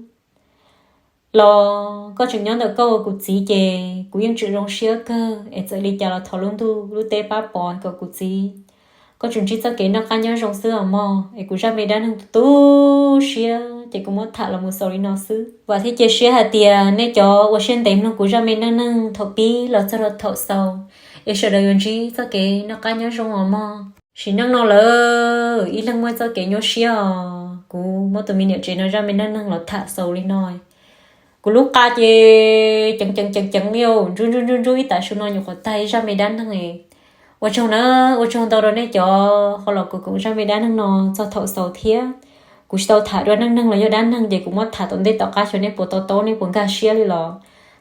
los koj tseem nyob ntawm koj ua kuv txiv ces kuv yeej tseem zoo siab kawg. Es txawm li cas los thov lub ntuj lub teb pab pov kom kuv txiv, koj tseem ntsib txoj kev noj qab nyob zoo xwb os mog. Es kuv zaj me dab neeg tu siab ces kuv muab tham los mus xaus li no xwb. Vam thiab cia siab hais tias nej cov ua siab ntev mloog kuv zaj me dab neeg thaum pib los txog rau thaum xaus, es sawv daws yuav ntsib txoj kev noj qab nyob zoo os mog. Sim neej no lawm ib leeg muaj txoj kev nyuaj siab os. Kuv muab tus me niam tsev no zaj me dab neeg los tham xaus li no. Kuv lub qa ces ceev ceev ceev ceev li, ntsuj ntsuj ntsuj ntsuj ib tav su no nyuam qhuav tag ib zaj me dab neeg. Ua tsaug na, ua tsaug ntau rau nej cov ho los koom koom zaj me dab neeg no txog thaum xaus thiab. Kuv tsis tau tham dua neej neeg los yog dab neeg ces kuv muab tham tom ntej tom qab xyov nej puas to taub nej puas nkag siab li los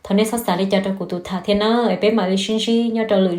thov nej txhob xav li cas rau kuv tus tham thiab na. Es peb mam li sib ntsib nyob rau lwm